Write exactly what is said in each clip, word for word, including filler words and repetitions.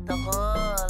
Dwòl.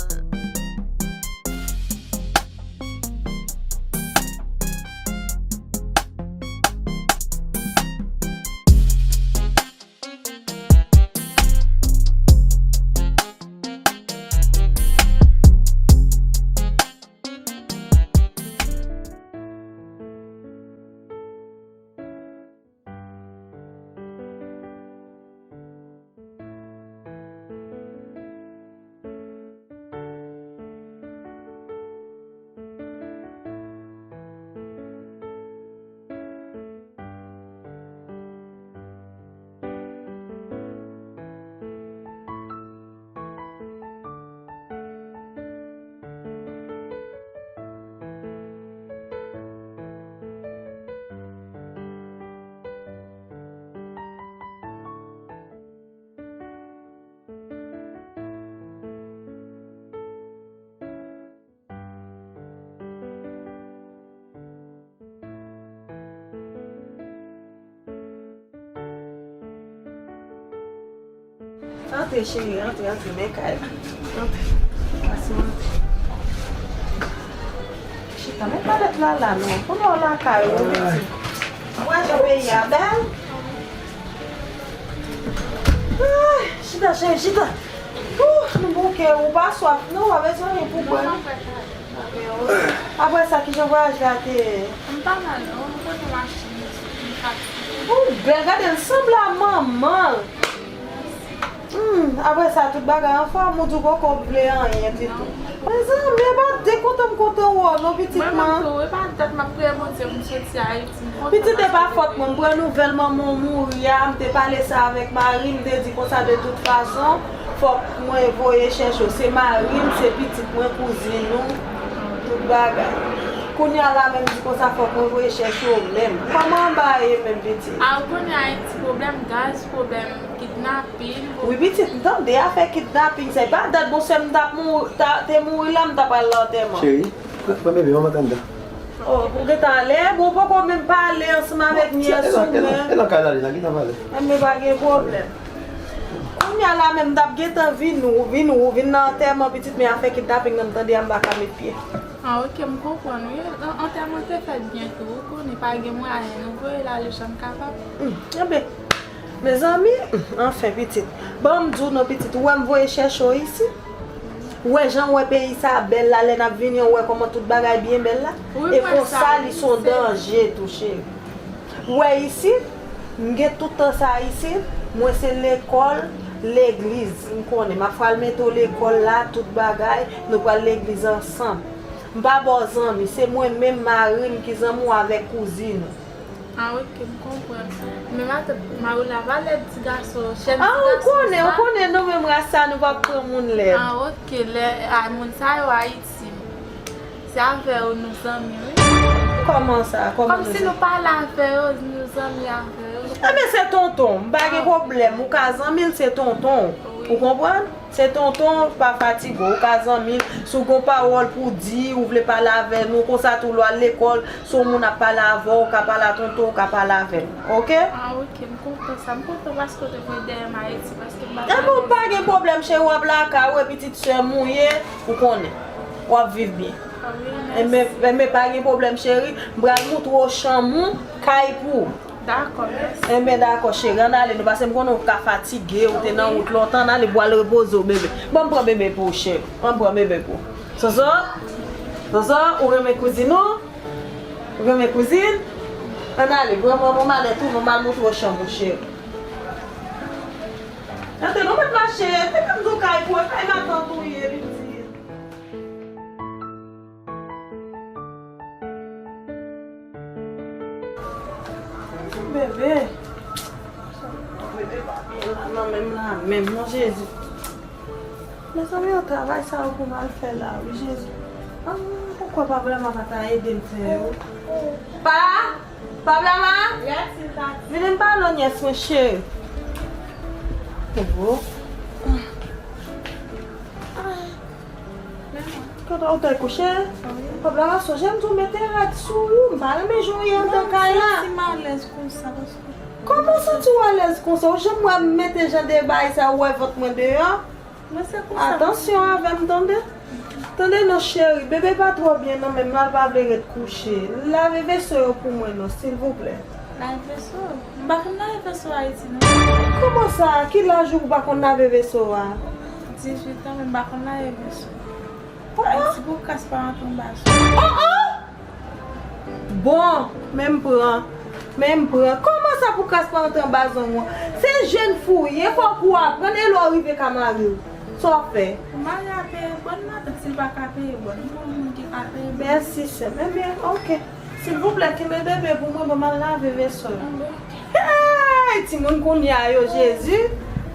Antre, cheri, antre, antre, men kay la. Antre. Pase, antre. Chita, men pa lèt la, la, non. Kounye a w lakay ou, pitit. Ou wè jan peyi a bèl? Ay, chita, cheri, chita. Ouh, m bouke, ou pa swaf, non, ou pa bezwen anyen pou bwè, non. Apre sa, kijan vwayaj la te ye? M pa mal, non. M pote machin, m fatige. Ou bèl, gade l sanble a manman l. Hmm, apre sa, tout bagay anfòm, ou di w poko vle anyen ditou. Mezanmi, e pa dekontan m kontan wè w non, pitit mwen. Mwen menm tou, e pa dat m ap priye Bondye pou m soti Ayiti, m kontan. Pitit, e pa fòt mwen, m pran nouvèl manman w mouri a, m te pale sa avèk mari m, m te di konsa de tout fason, fòk mwen voye chèche w. Se mari m, se pitit mwen, kouzin ou, tout bagay. Kounye a la menm di konsa fòk mwen voye chèche w menm. Kòman anba ye menm pitit? A, ou konnen Ayiti, pwoblèm gaz, pwoblèm kidnaping. Wi pitit, m tande afè kidnaping sa. E pa dat bonsè m t ap mouri, ta, te mouri la, m ta pral lantèman. Cheri, pran bebe, manman t anndan. Oh, ou gentan ale? Bon, ou poko menm pale ansanm avèk m yè sou men. E nan kay la, li la, gentan pale. Enben, pa gen pwoblèm. Kounye a la menm, m t ap gentan vin, ou vin, ou vin nan antèman pitit, men afè kidnaping nan, m tande a, m pa ka met pye. Ah, ok, m konprann, wi. An-, antèman te fèt byen tou, ou konnen pa gen mwayen, nou voye l ale jan n kapab. Hmm, enben, mezanmi, hmm, anfen, pitit. Ban m di w non, pitit, ou wè m voye chèche w isit? Ou wè jan w wè peyi sa bèl la, lè n ap vini an, ou wè kòman tout bagay byen bèl la? Wi, e konsa, li se yon danje tou, cheri. Ou wè isit, m gen tout tan sa isit, mwen se lekòl, legliz, m konnen. M ap pral mete w lekòl la, tout bagay, nou pral legliz ansanm. M pa ba w zanmi, se mwen menm, mari m ki zanmi w avèk kouzin ou. Ah, ok, m konprann. Men matant, mari w la pa lèd ti gason, jèn ti gason sa. Ah, ou konnen, ou konnen, nou menm ras sa, nou p ap pran moun lèd. Ah, ok, lè, ah, moun sa yo Ayiti. Se avè yo nou zanmi, wi. Kòman sa? Kòman nou zanmi? Kòmsi nou pale avè yo, nou zanmi avè yo. Enben, se tonton. M pa gen pwoblèm. Ou ka zanmi l, se tonton. Wi. Ou konprann? Se tonton, pa fatige w. Ou ka zanmi l. Si w gen yon pawòl pou di, ou vle pale avè nou, konsa tou lè w al lekòl, si yon moun ap pale avè w, ou ka pale a tonton, ou ka pale avè l. Oke? Ah, oke. M kontan sa. M kontan paske w te voye dèyè m Ayiti, paske m pa t... Enben, pa gen pwoblèm, cheri, w ap lakay ou, e pitit sè m ou ye, ou konnen. W ap viv byen. Ah wi, mèsi. Enben, enben, pa gen pwoblèm, cheri. M pral moutre w chanm ou, kay pou ou. Dakò, mèsi. Enben, dakò, cheri, ann ale nou, paske m konnen w ka fatige, ou te nan wout lontan, ann ale pou w al repoze w, bebe. Ban m pran bebe pou ou, cheri. Ban m pran bebe pou ou. Soso? Soso, ou renmen kouzin ou? Ou renmen kouzin? Ann ale, pran manman malèt ou, manman al moutre w chanm ou, cheri. Antre non, mèt mache, te fè m di w kay pou, e kay matant ou ye, pitit. Bebe. Bebe pa byen la, nan menm la, menm non, Jezi. Mezanmi, yon travay sa yo pou m al fè la, wi, Jezi. Ah, poukwa pa vrèman pa ta ede m fè yo? Pa! Pa Blama! Vini m pale w nyès mwen cheri. Oho. Kote w te kouche? Pa Blama, sonje m di w mete rad sou ou. M pa renmen jan w ye anndan kay la. M santi m alèz konsa paske... Kòman w santi w alèz konsa? Ou janm wè m mete jan de bagay sa, ou wè vant mwen deyò? Men se konsa. Atansyon avè m, tande. Tande non, cheri, bebe pa twò byen non, men mal pa vle ret kouche. Lave veso yo pou mwen non, silvouplè. Lave veso? M pa konn lave veso Ayiti non. Kòman sa? Ki laj ou pa konn lave veso a? Dizuit an, men m pa konn lave veso. Oh, oh. Ayiti pou kras pa antre anba zong. Oh, oh! Bon, men m pran. Men m pran. Kòman sa pou kras pa antre anba zong ou? Se jèn fi w ye, fòk ou aprann, e lè w rive ka mari w. Sa w ap fè? Pou mari a peye bòn nan, si l pa ka peye bòn, pou moun ki ka peye bòn. Mèsi, sè m. Ebyen, oke. Silvouplè, kenbe bebe pou mwen, ban m al lave veso yo. Hey, timoun kounye a yo, Jezi.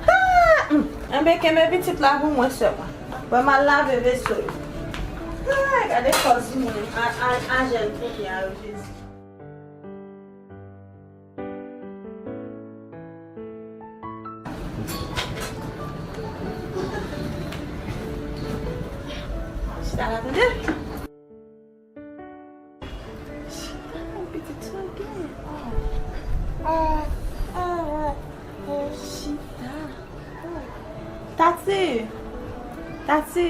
Ah, hmm. Enben, kenbe pitit la pou mwen sèlman. Ban m al lave veso yo. Ay, gade kòz moun a, a, a jèn kounye a yo, Jezi. Chita la, tande. Chita, pitit, sa w gen? Ah, ah, ah, chita. Tati! Tati!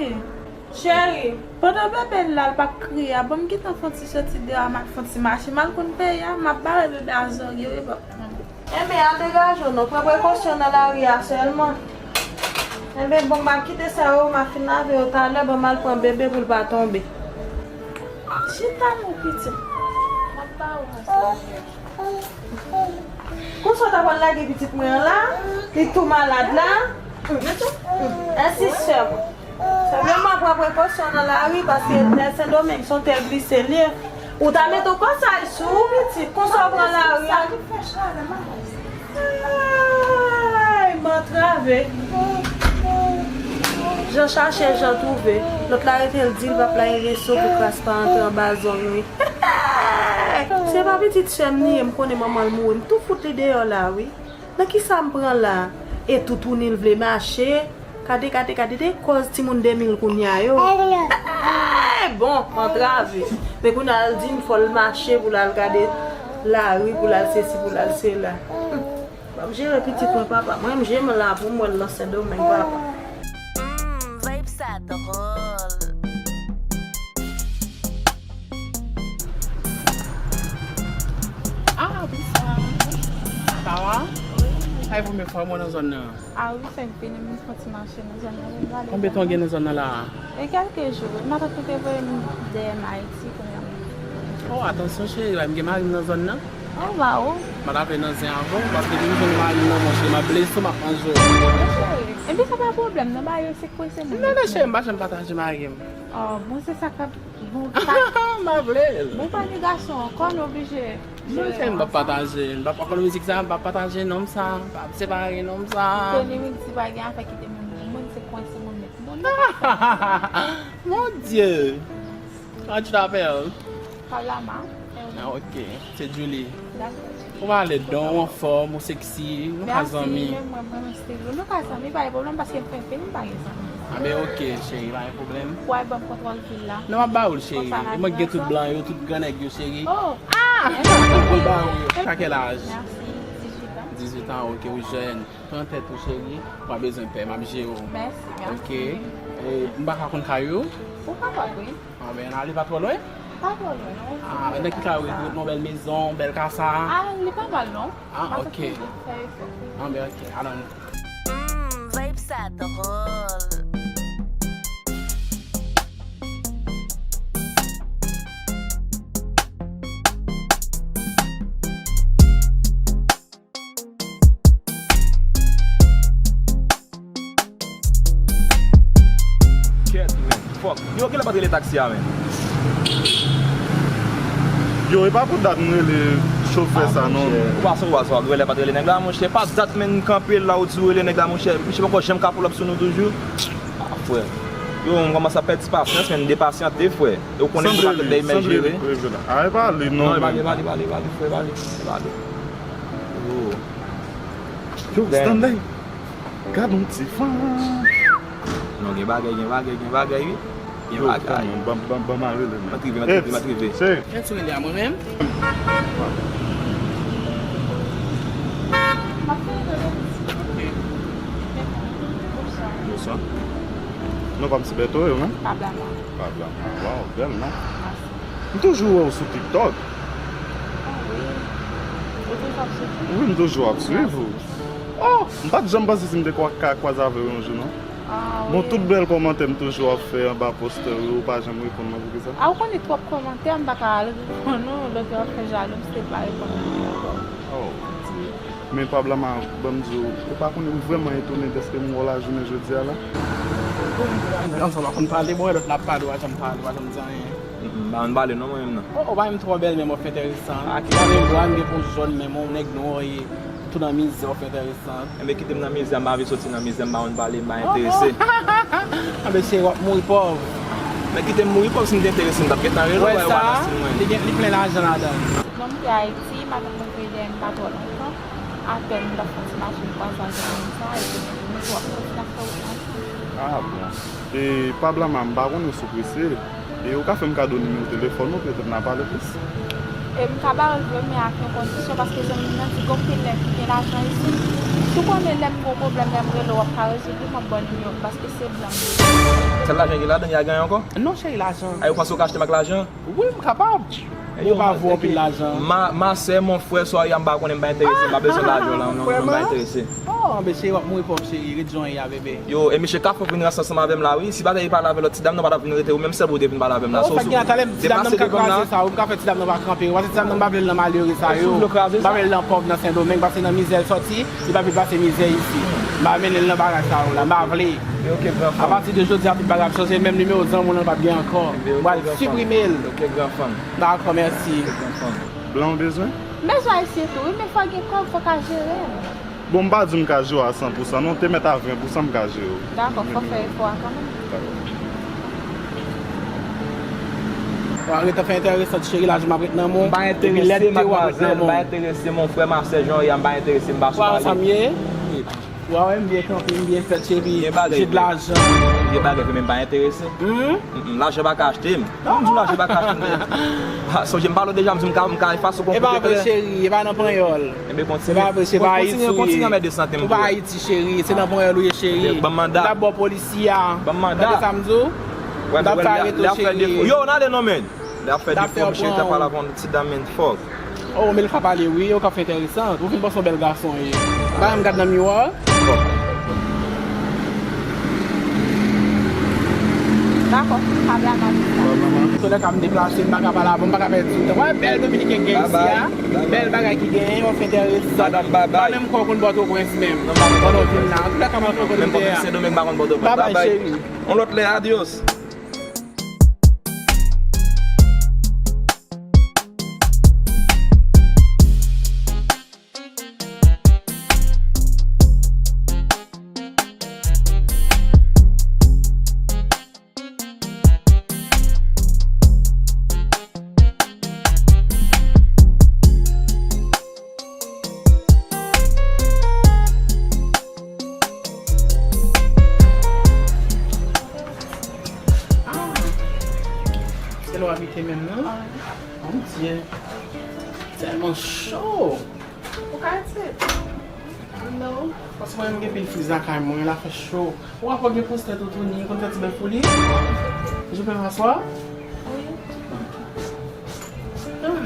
Cheri, pandan bebe l la, l p ap kriye a, ban m gentan fè yon ti soti deyò a, m al fè yon ti mache. M al konn peyi a, m ap bare bebe a zòrye, wi, p ap tranble. Enben, al degaje w non, pran prekosyon nan lari a sèlman. Enben, bon, m ap kite sa yo, m ap fin lave yo talè, ban m al pran bebe pou l pa tonbe. Chita non, pitit. M ap ba ou ansanm. Konsa w ta pral lage pitit mwen an la? Li tou malad la? Mèsi sè m. Senpleman pran prekosyon nan lari paske tè Sendomeng se yon tè glise l ye. Ou ta mete yon kòsaj sou ou pitit, konsa w pran lari a. Ay, m antrave. Jan chache, jan twouve. Lòt la rete l di l p ap lage veso pou kras pa antre anba zong li. Se pa pitit sè m li ye, m konnen manman l mouri, m tou fout li deyò la wi. Nan kisa m pran la? E toutouni l vle mache. Gade, gade, gade de kòz timoun de mil kounye a yo. Bon, m antrave. Men kounye a l di m fò l mache pou l al gade lari, pou l al sesi, pou l al sela. M ap jere pitit mwen, papa. Mwen, m jere m la pou m wè l nan Sendomeng, papa. Hmm, vibe sa dwòl. Ah, bonswa. Sa va? Wi. Sa e premye fwa w nan zòn nan? Ah wi, fèk vini, m fè yon ti mache nan zòn nan, m prale. Konbyen tan w gen nan zòn nan la a? E kèlke jou, wi. Matant mwen te voye m dèyè m Ayiti, kounye a m. Oh, atansyon, cheri, m gen mari m nan zòn nan. Oh, waw. M pa t ap nan zen avè w, paske vin jwenn mari m nan, monchè, m ap blese w, m ap manje w. Cheri, epi sa pa pwoblèm, non, ba yo se kwe se moun. Non, non, cheri, m pa janm pataje mari m. Oh, bon, se sa k ap, bon, sa. M pa vle l. Bon, pa gen gason ankò, nou oblije. Non, cheri, m p ap pataje. M p ap, ou konn mizik sa, m p ap pataje nonm sa, m p ap separe nonm sa. Tony Mix di pa gen afè kite moun, moun se kwen se moun met moun. Mon Dieu! Comment tu t'appelles? Kalama. Ah, ok. Se Julie. Dakò. Ou pale don, ou anfòm, ou seksi, nou ka zanmi. Mèsi, menm mwen, mwen, mwen stil ou. Nou ka zanmi, pa gen pwoblèm, paske m pen pen, m pa gen zanmi. Ah, ben, ok, cheri, pa gen pwoblèm. Ou al ban m kontwòl vil la. Non, m ap ba ou l, cheri. Konsa n a mwen gen tout blan yo, tout gran nèg yo, cheri. Oh! Ah! M ap ba ou yo. Sa kèl aj? Mèsi, dizuit an. Dizuit an, ok, ou jèn. Pran tèt ou, cheri. Ou pa bezwen pè, m ap jere w. Mèsi, mèsi. Ok. E, m pa ka konn kay ou? Ou kapab, wi. Ah, ben, n ale pa twò lwen? Pa twò lwen, non. Ah, nan ki kay ou ye? Yon bèl mezon, bèl kasa? Ah, li pa mal, non. Ah, ok. Ah, ben, ok. Alon. Hmm, vibe sa dwòl. Kèt, men. Fòk. Yo, kilè pa t rele taksi a, men? Yo, e pa pou dat m rele chofè sa, non, men. Ou pa sou, ou pa sou, ou rele pa t rele nèg la, monchè. Pa dat, men, m kanpe la, ou di ou rele nèg la, monchè. Misye poko janm ka pull up sou nou toujou. Ah, frè. Yo, m kòmanse ap pèdi pasyans, men, m depasyante, frè. E ou konnen m pa tande, men jere. A, e pa li, non, men. Non, e pa li, e pa li, e pa li, frè, e pa li, e pa li. Oh. Yo, Stanley. Gad yon ti fanm. Non, gen bagay, gen bagay, gen bagay, wi. Gen bagay. Yo, ban, ban, ban, ban m rele, men. M ap rive, m ap rive, m ap rive. Cheri. Kèt ou rele a mwen menm? Yo, Sa? Non pa m Tibeto, yo menm? Pablo Amar. Pablo Amar. Waw, bèl non. Mèsi. M toujou wè w sou TikTok. Ah wi. Ou toujou ap swiv mwen? Wi, m toujou ap swiv ou. Oh, m pa t janm panse si m te kwa- ka kwaze avè w yon jou non. Ah wi. Bon, tout bèl kòmantè m toujou ap fè anba postè yo, ou pa janm reponn mwen poukisa? Ah, ou konnen twòp kòmantè, m pa ka al reponn ou, lòt yo ap fè jalou, m se pa reponn ou ankò. Oh, Bondye. Men Pablo Amar, ban m di w, ou pa konnen m vrèman etone dèske m wè w la jounen jodi a la. Ansanm pa konn pale, bon, lòt la ap pale, w pa janm pale, w pa janm di anyen. M pa konn pale non mwen menm nan. Oh, oh, pa menm twò bèl menm, w ap fè enteresan. Ah, ki bagay. M gen po jòn menm, yon nèg nwa, tou nan mizè, w ap fè enteresan. Enben kite m nan mizè, m pa anvi soti nan mizè, m pa konn pale, m pa enterese. Anben cheri, w ap mouri pòv. Men kite m mouri pòv, si m te enterese, m t ap gentan rele w, ba yo balans mwen. Li gen, li plen lajan ladan l. Non, m te Ayiti, madanm mwen vini dèyè m pa twò lontan. Apèn m t ap fè yon ti mache, m kwaze ak moun sa, epi nou tou ap kontinye ap fè wout ansanm. Ah bon. E Pablo Amar, m pa konnen si w prese. E ou ka fè m kado nimewo telefòn ou, petèt n a pale plis? E m ka ba w l vre, men ak yon kondisyon, paske zanmi m nan di gen anpil nèg ki gen lajan isit. Si w konnen lè m gen yon pwoblèm, lè m rele w, w ap ka rezoud li, m ap ba w nimewo m, paske se blan m bezwen. Sèl lajan ki ladan, y a ganyen ankò? Non, cheri, lajan. A, ou panse ou ka achte m ak lajan? Wi, m kapab. Ou pa vle anpil lajan. Ma, ma sè, mon frè, swa ya m pa konnen, m pa enterese, m pa bezwen lajan w la, non, non, m pa enterese. Oh, anben cheri, w ap mouri pòv, cheri, ret jan w ye a, bebe. Yo, e misye ka fè vin ranse ansanm avè m la, wi. Si pa t pale avè lòt ti dam nan, pa t ap vin rete, ou menm sèl pou w te vin pale avè m la. Oh, sa k gen a talè, ti dam nan m ka kraze sa, wi, m ka fè ti dam nan pa kanpe, ou pa se ti dam nan m pa vle l nan malere sa yo. M pa vle l nan pòv nan Sendomeng, paske nan mizè l sòti, li pa vle pase mizè isi. M pa mennen l nan bagay sa yo la, m pa vle. Apati de jodi a, tout bagay ap chanje, menm nimewo zanmi w lan pa t gen ankò. M pral siprime l. Dakò, mèsi. Blan w bezwen? M bezwen ayisyen tou, wi, men fò gen kòb, fò ka jere m. Bon, m pa di m ka jere w a san pou san, non, te mèt a ven pou san m ka jere w. Dakò, fò fè efò a kanmenm. Dakò. W a ret ap fè enteresan, cheri, lajan m ap ret nan men w. M pa enterese, madmwazèl, m pa enterese, mon frè, ma sè, jan w ye a, m pa enterese, m pa sou pale. Ou a wè m byen kanpe, m byen fèt, cheri. Jis lajan. Gen bagay vre, men m pa enterese. Mm, mm, lajan pa ka achte m. Non, m di w lajan pa ka achte m. Ha, sonje m pale w deja, m di m ka, m ka efase w kon kout eklè. E pa vre, cheri, e pa nan panyòl. Enben kontinye. E pa vre, se pa Ayiti ou ye. Kontinye anmède sante m pou ou. Ou pa Ayiti, cheri, se nan panyòl ou ye, cheri. Enben ban m manda. M t ap ba w polisi a. Ban m manda. Tande sa m di w? M t ap fè arete w, cheri. Yo, n ale non, men. Lè ap fè defo, misye ta pale avè yon ti dam, men fòk. Oh, men l ka pale wi, ou ka fè enteresan. Ou vin panse yon bèl gason ye. Ba m gad nan miwa. Dakò, pa blaga avèk sa. Antoulèka, m deplase, m pa ka pale avè w, m pa ka pèdi tan. Wè bèl dominiken gen isi a. Bèl bagay ki genyen, w ap fè enteresan. Madanm, babay. Pa menm kò w konn Pòtoprens menm. Pandan w vin la. Antoulèka, m ap fè w kote m te a. Menm kò m se Sendomeng, m pa konn Pòtoprens. Babay, cheri. Yon lòt lè, adyos. Ah, se la w abite menm, non? Mon Dieu. Tèlman cho. Ou ka ret? Non. Paske mwen menm gen pil friz lakay mwen, la fè cho. Ou pa gen postè toutouni, konn fè ti bèf pou li? Je peux m'asseoir? Wi. Ah.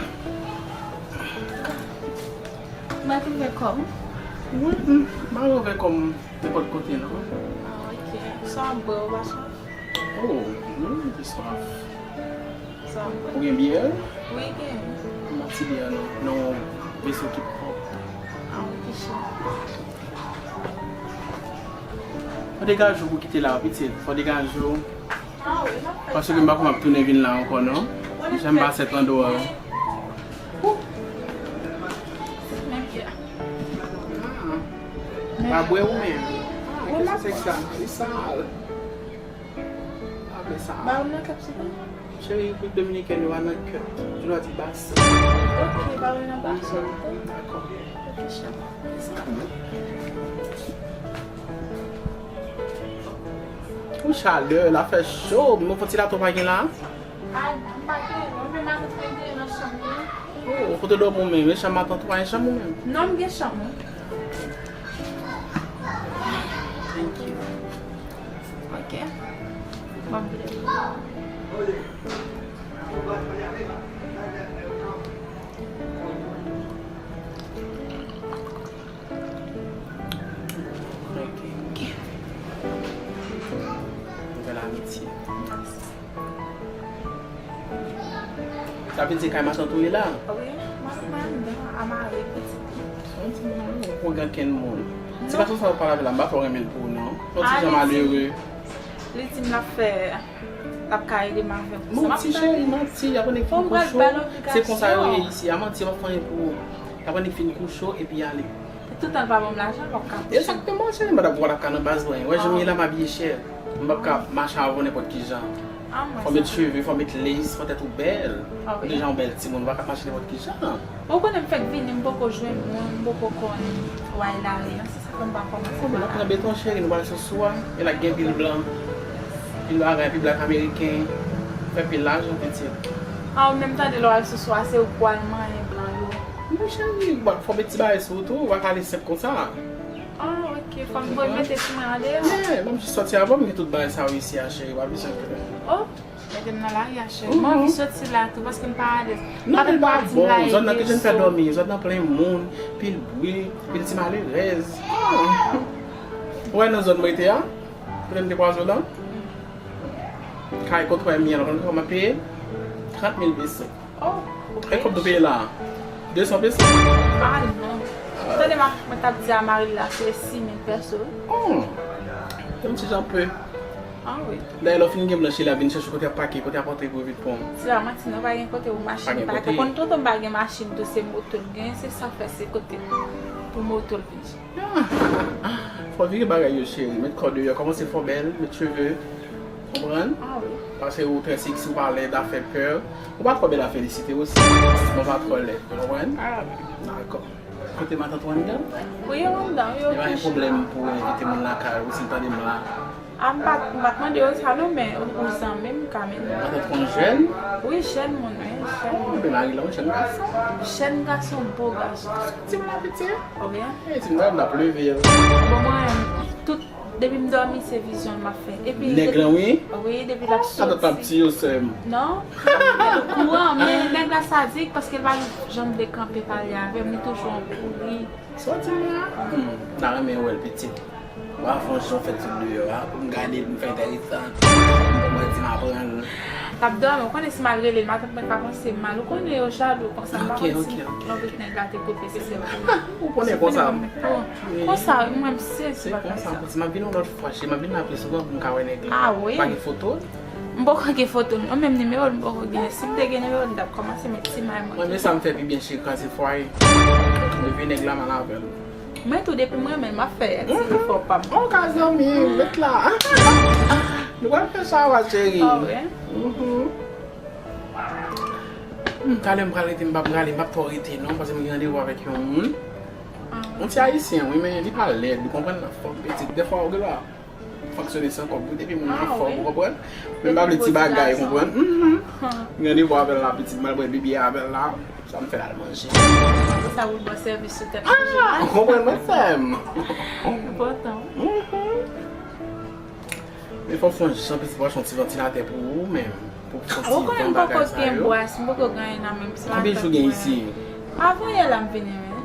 Mwen twouve kò m. Wi, m, m pa twouve kò m nenpòt kote, non. Ah, ok. Sa w ap bwè, ou pa swaf? Oh, wi, m te swaf. Sa w ap bwè? Ou gen byè? Wi, gen. Ban m ti byè nan, nan yon veso ki pwòp. Ah, ok, cheri. Fò degaje w pou kite la, pitit. Fò degaje w. Ah, wi, m ap fè sa. Paske m pa konn ap tounen vin la ankò, non. Jan m pase andeyò. Men byè. Ah. Pa bwè ou menm. Ah, kisa se sa? Li sal. Apre sa. Ba ou nan kèp, silvouplè. Cheri, Repiblik Dominikèn yo a nan kèp. Yo di bas. Ok, ba ou nan bas. Mhm, dakò. Ok, cheri. Ou chalè, la fè cho. Mwen fon ti lato pa gen la. Ay, m pa gen, non, men matant mwen gen nan chanm li. Oh, kote w dòmi ou menm? E chanm matant ou pa gen chanm ou menm? Non, m gen chanm, wi. Thank you. Ok. Bon. Ok. Nouvèl amitye. Sa vle di kay machann tou ye la? Wi, m ap pran anndan, a mare pitit. Yon ti moun, ou pran gen kenn moun. Ti gason sa ou pale avè la, m pa twò renmen l pou ou non. Yon ti jan malere. Li di m l ap fè, l ap ka ede m avè m. Manti, cheri, manti, y ap annik fin kouche w. Se konsa yo ye isi a, manti, y ap fè anyen pou ou. Y ap annik fin kouche w epi ale. Tout tan l pa ban m lajan, l p ap ka kouche. Egzakteman, cheri, m pa t ap wè l ap ka nan baz mwen. Wè jan m ye la, m abiye chè. M p ap ka mache avè w nenpòt ki jan. Fò w met cheve, fò w met lace, fò tèt ou bèl. Ou deja yon bèl timoun, ou pa ka mache nenpòt ki jan. Ou konnen m fèk vini, m poko jwenn moun, m poko konn way la ye a, se sa fè m pa kòmanse. Bon, nou pran beton, cheri, nou pral sou swa. E la gen pil blan, pil bagay, pil blak ameriken. Fè pil lajan, pitit. A, ou menm tande lè w al sou swa, se ou k pral manyen blan yo. Non, cheri, fò w met ti bagay sou ou tou, ou pa ka ale senp konsa. Ah, ok. Fò m mete ti mwen andeyò. Yeah, m ap jis sòti avan, m gen tout bagay sa yo isi a, cheri, pa bezwen pè. Oh, mete m nan lari a, cheri. M anvi sòti la tou, paske m pa alèz. Non, men l pa bon. Zòn nan ki jan fè dòmi, zòn nan plen moun, pil bri, pil ti malerèz. Ah. Ou wè nan zòn mwen te a, kote m te kwaze w lan, kay kote w wè m ye a, ou konn kòman m ap peye? Trant mil peso. Oh, ok. E kòb nou peye la? De san peso? Ah, non. Tande, mwen t ap di a mari l la, se sis mil peso. Oh. Se yon ti jan pe. Ah, wi. Dayè, lè w fin gen blanchi la, vin chèche kote y ap pake, kote y ap antre pou vit pran. Ti la manti, non, pa gen kote ou machin pa. Pa gen kote. Konn tonton m pa gen machin tou, se moto l gen, se sa fè se kote pou moto l vin. Fò vire bagay yo, cheri. Met kò deyò, kòmanse fò bèl, met cheve. Konprann? Ah, wi. Paske ou trè seksi, ou pa lèd a fè pè. Ou pa twò bèl a felisite osi. Mwen pa twò lèd, konprann? Ah, wi. Dakò. Kote matant ou anndan? Wi, yo anndan, wi, yo kouche. Yo pa gen pwoblèm pou envite moun lakay ou, si l tande m la. Ah, m pa, m pa t mande yo sa non, men ou, ou zanmi m, ka mennen. Matant ou jèn? Wi, jèn moun, wi, jèn moun. Oh, men mari la, yon jèn gason. Jèn gason, bo gason. Ti moun la piti? Oubyen? Eh, ti moun la, m ap leve l. Bon, mwen, tout, depi m dòmi, se vizyon m ap fè. Epi nèg lan, wi? Wi, depi l ap soti. Sa t ap ti yo, sè m. Non? Kouran, men nèg la sadik, paske l pa janm vle kanpe pale avè m, li toujou ap kouri. Sòti m la. Hmm, m ta renmen wè l pitit. W a fè yon jan fè tout deyò a, pou m gade l, pou m fè enteresan. Pou mwen di m aprann. L ap dòmi, ou konnen si m al rele l, matant mwen ka panse m mal. Ou konnen yo jalou, konsa m pa konn si lòt nèg la te kote se sèl pou ou. Ou konnen konsa. Konsa, mwen m sezi bagay sa. Se konsa, m ap vin yon lòt fwa, cheri, m ap vin la pi souvan pou m ka wè nèg la. Ah, wi. Pa gen foto? M poko gen foto l non, menm nimewo l m poko gen. Si m te gen nimewo l, m t ap kòmanse met ti may mwen. Mwen, men sa m fè pi byen, cheri, kraze fwaye. Depi nèg la m al avè l. Mwen tou, depi m renmen l, m ap fè ti efò pa m. On ka zanmi, met la. Nou pral fè sa, wa cheri. Ah, wi. Mhm. Hmm, talè m pral rete, m p ap prale, m p ap twò rete non, paske m gen randevou avèk yon moun. Ah. Yon ti ayisyen, wi, men li pa lèd, ou konprann, nan fòm pitit. Dèfwa, ou gen dwa fonksyone san kòb, wi, depi moun nan fòm, ou konprann? Men m pa vle ti bagay, ou konprann? Mhm. Gen de bò avè l la, pitit, m al bwè bibi avè l la, sa m fè l al manje. Apre sa, ou ba sèvis sou tèt manje la. Ah, ou konprann, mwen fè m. Enpòtan. Mhm. Men fò w fè yon jan, pitit, pou w achte yon ti vantilatè pou ou menm, pou w fè yon ti van bagay sa yo. Ou konnen m poko gen bwas, m poko gen anyen nan men m, se matant mwen. Konbyen jou gen isi? Avan yè la m vini, wi.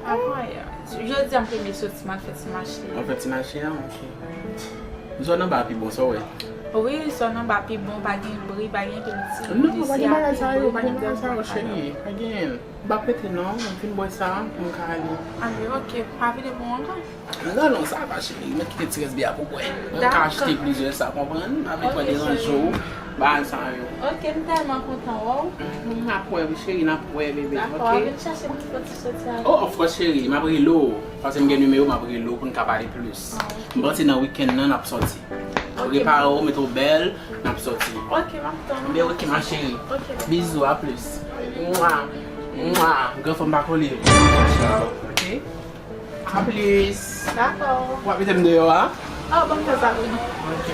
Avan yè. Jodi a m premye soti, m al fè ti mache. Ou fè ti mache a? Ok. Zòn anba a pi bon, sa w wè? Wi, zòn anba pi bon, pa gen bri, pa gen pil ti moun isi a, pi bri, pa gen bagay sa yo, cheri, pa gen. M p ap rete non, m fin bwè sa pou m ka ale. Ale, ok, pa vide pou lontan. Non, non, sa va, cheri, mwen kite ti rès biyè a pou bwè. Mwen ka achte plizyè sa, konprann? M ap vin pran deranje w, bagay sa yo. Ok, m tèlman kontan wè w. N ap wè wi, cheri, n ap wè, bebe. Dakò, w ap vin chache m pou ti soti a? Oh, of course, cheri, m ap rele w. Paske m gen nimewo, m ap rele w pou n ka pale plis. M panse nan wikenn nan n ap sòti. Prepare w, mete w bèl, n ap sòti. Ok, m ap tann. Byen, ok, ma chérie. Ok. Bizou, a plis. Mwa. Mwa. Granfòm pa kole. Ok? A plis. Dakò. W ap mete m deyò a? Oh, ban m fè sa pou nou. Ok.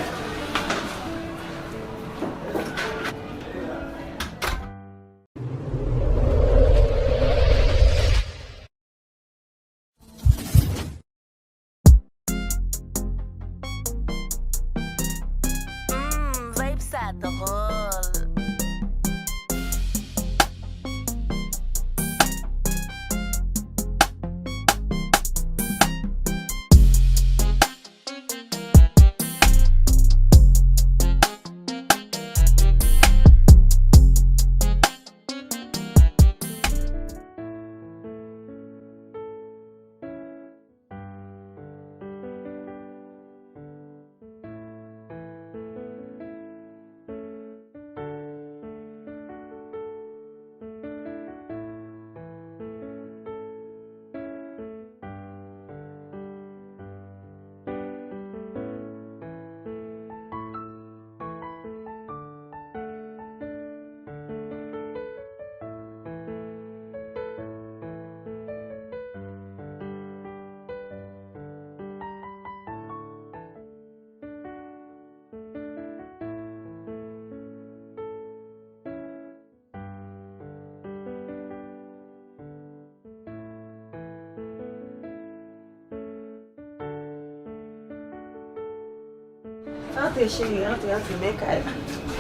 Antre, cheri, antre, antre, men kay la.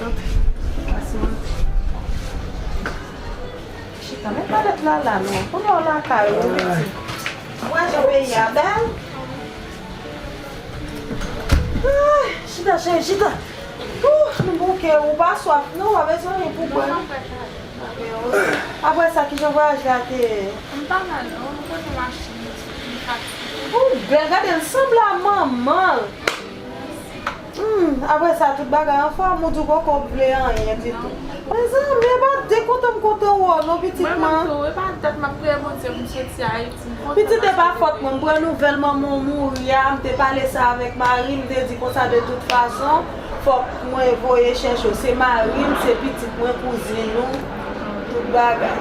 Antre. Pase, antre. Chita, men pa lèt la la, non. Kounye a w lakay ou, wi, pitit. Ou wè jan peyi a bèl? Ay, chita, cheri, chita. Ouh, nou bouke, ou pa swaf, non, ou pa bezwen anyen pou bwè, non. Apre sa, kijan vwayaj la te ye? M pa mal, non. M pote machin, m fatige. Ou bèl, gade l sanble a manman l. Hmm, apre sa, tout bagay anfòm, ou di w poko vle anyen ditou. Mezanmi, e pa de kontan m kontan wè w non, pitit mwen. Mwen menm tou, e pa dat m ap priye Bondye pou m soti Ayiti. Pitit, e pa fòt mwen, m pran nouvèl manman w mouri a, m te pale sa avèk mari m, m te di konsa de tout fason, fòk mwen voye chèche w. Se mari m, se pitit mwen, kouzin ou, tout bagay.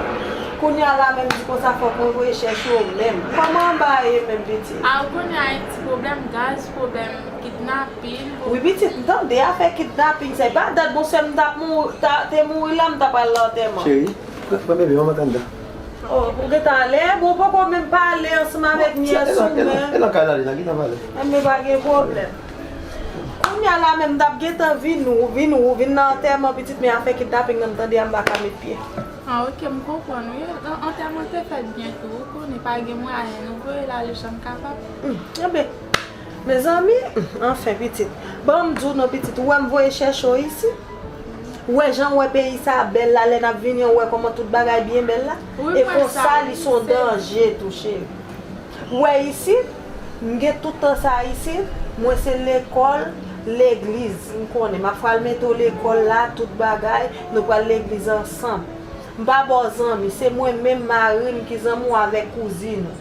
Kounye a la menm di konsa fòk mwen voye chèche w menm. Kòman anba a ye menm pitit? A, ou konnen Ayiti, pwoblèm gaz, pwoblèm kidnapin, pwoblèm. Wi pitit, m tande afè kidnapin, sa e pa dat bonsè m t ap mouri, ta, te mouri la, m ta pral lantèman. Cheri, pran, pran bebe, manman t anndan. Oh, ou gentan ale? Bon, ou poko menm pale ansanm avèk nyès ou, men. E nan kay la, li nan gentan pale. Enben, pa gen pwoblèm. Kounye a la menm, m t ap gentan vin ou, vin ou, vin nan antèman pitit, men afè kidnaping nan, m tande a, m pa ka met pye. Ah, ok, m konprann, wi. An-, antèman te fèt byen tou, ou konnen, pa gen mwayen, nou voye l ale jan n kapab. Hmm, enben, mezanmi, hmm, anfen, pitit. Ban m di w non, pitit, ou wè m voye chèche w isi? Ou wè jan w wè peyi sa bèl la, lè n ap vini an, ou wè kòman tout bagay byen bèl la? Wi, e konsa, li se yon danje tou, cheri. Ou wè isit, m gen tout tan sa isit, mwen se lekòl, legliz, m konnen. M ap pral mete w lekòl la, tout bagay, nou pral legliz ansanm. M pa ba w zanmi, se mwen menm, mari m ki zanmi w avèk kouzin ou.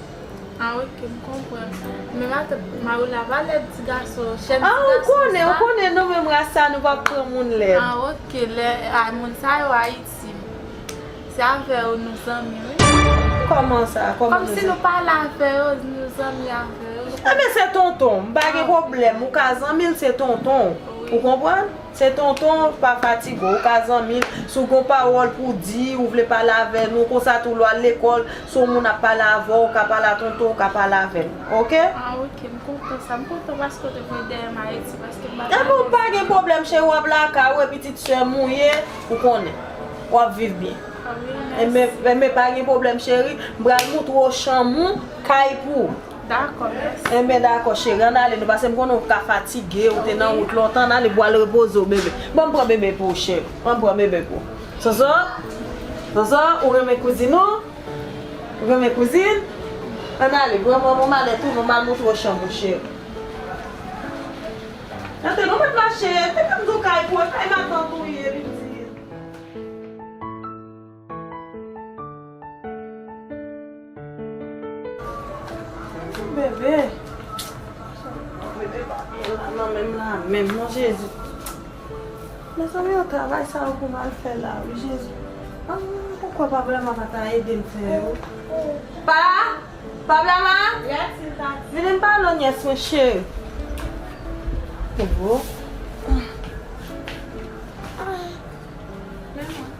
Ah, ok, m konprann. Men matant, mari w la pa lèd ti gason, chèn ti gason sa. Ah, ou konnen, ou konnen, nou menm ras sa, nou p ap pran moun lèd. Ah, ok, lè, ah, moun sa yo Ayiti. Se avè yo nou zanmi, wi. Kòman sa? Kòman nou zanmi? Kòmsi nou pale avè yo, nou zanmi avè yo. Enben, se tonton, m pa gen pwoblèm. Ou ka zanmi l, se tonton. Wi. Ou konprann? Se tonton pa fatige w, ou ka zanmi l, si w gen yon pawòl pou di, ou vle pale avè nou, konsa tou lè w al lekòl, si yon moun ap pale avè w, ou ka pale a tonton, ou ka pale avè l, oke? Ah, oke, m kontan sa, m kontan paske w te voye dèyè m Ayiti, paske m pa ta. Enben, w pa gen pwoblèm, cheri, w ap lakay ou, e pitit sè m ou ye, ou konnen, w ap viv byen. Ah, wi, mèsi. Enben, enben, pa gen pwoblèm, cheri, m pral moutre w chanm ou, kay pou ou. Dakò, mèsi. Enben, dakò, cheri. Ann ale, nou, paske m konnen w ka fatige, ou te nan wout lontan. Ann ale pou w al repoze w, bebe. Ban m pran bebe pou ou, cheri. Ban m pran bebe pou ou. Sonson? Sonson, ou renmen kouzin ou? Ou renmen kouzin? Ann ale, pran manman malèt ou, nou, m al moutre w chanm ou, cheri. Tande, nou mèt mache, te fè m di w kay pou ou, e kay matant ou ye, pitit. Bebe. Bebe pa byen la, nan menm la, menm non, Jezi. Mezanmi, yon travay sa yo pou m al fè la, wi, Jezi. Ah, poukwa pa vrèman pa ta ede m fè yo? Pa! Pa vrèman? Vini m pale w nyès mwen, cheri. Oho.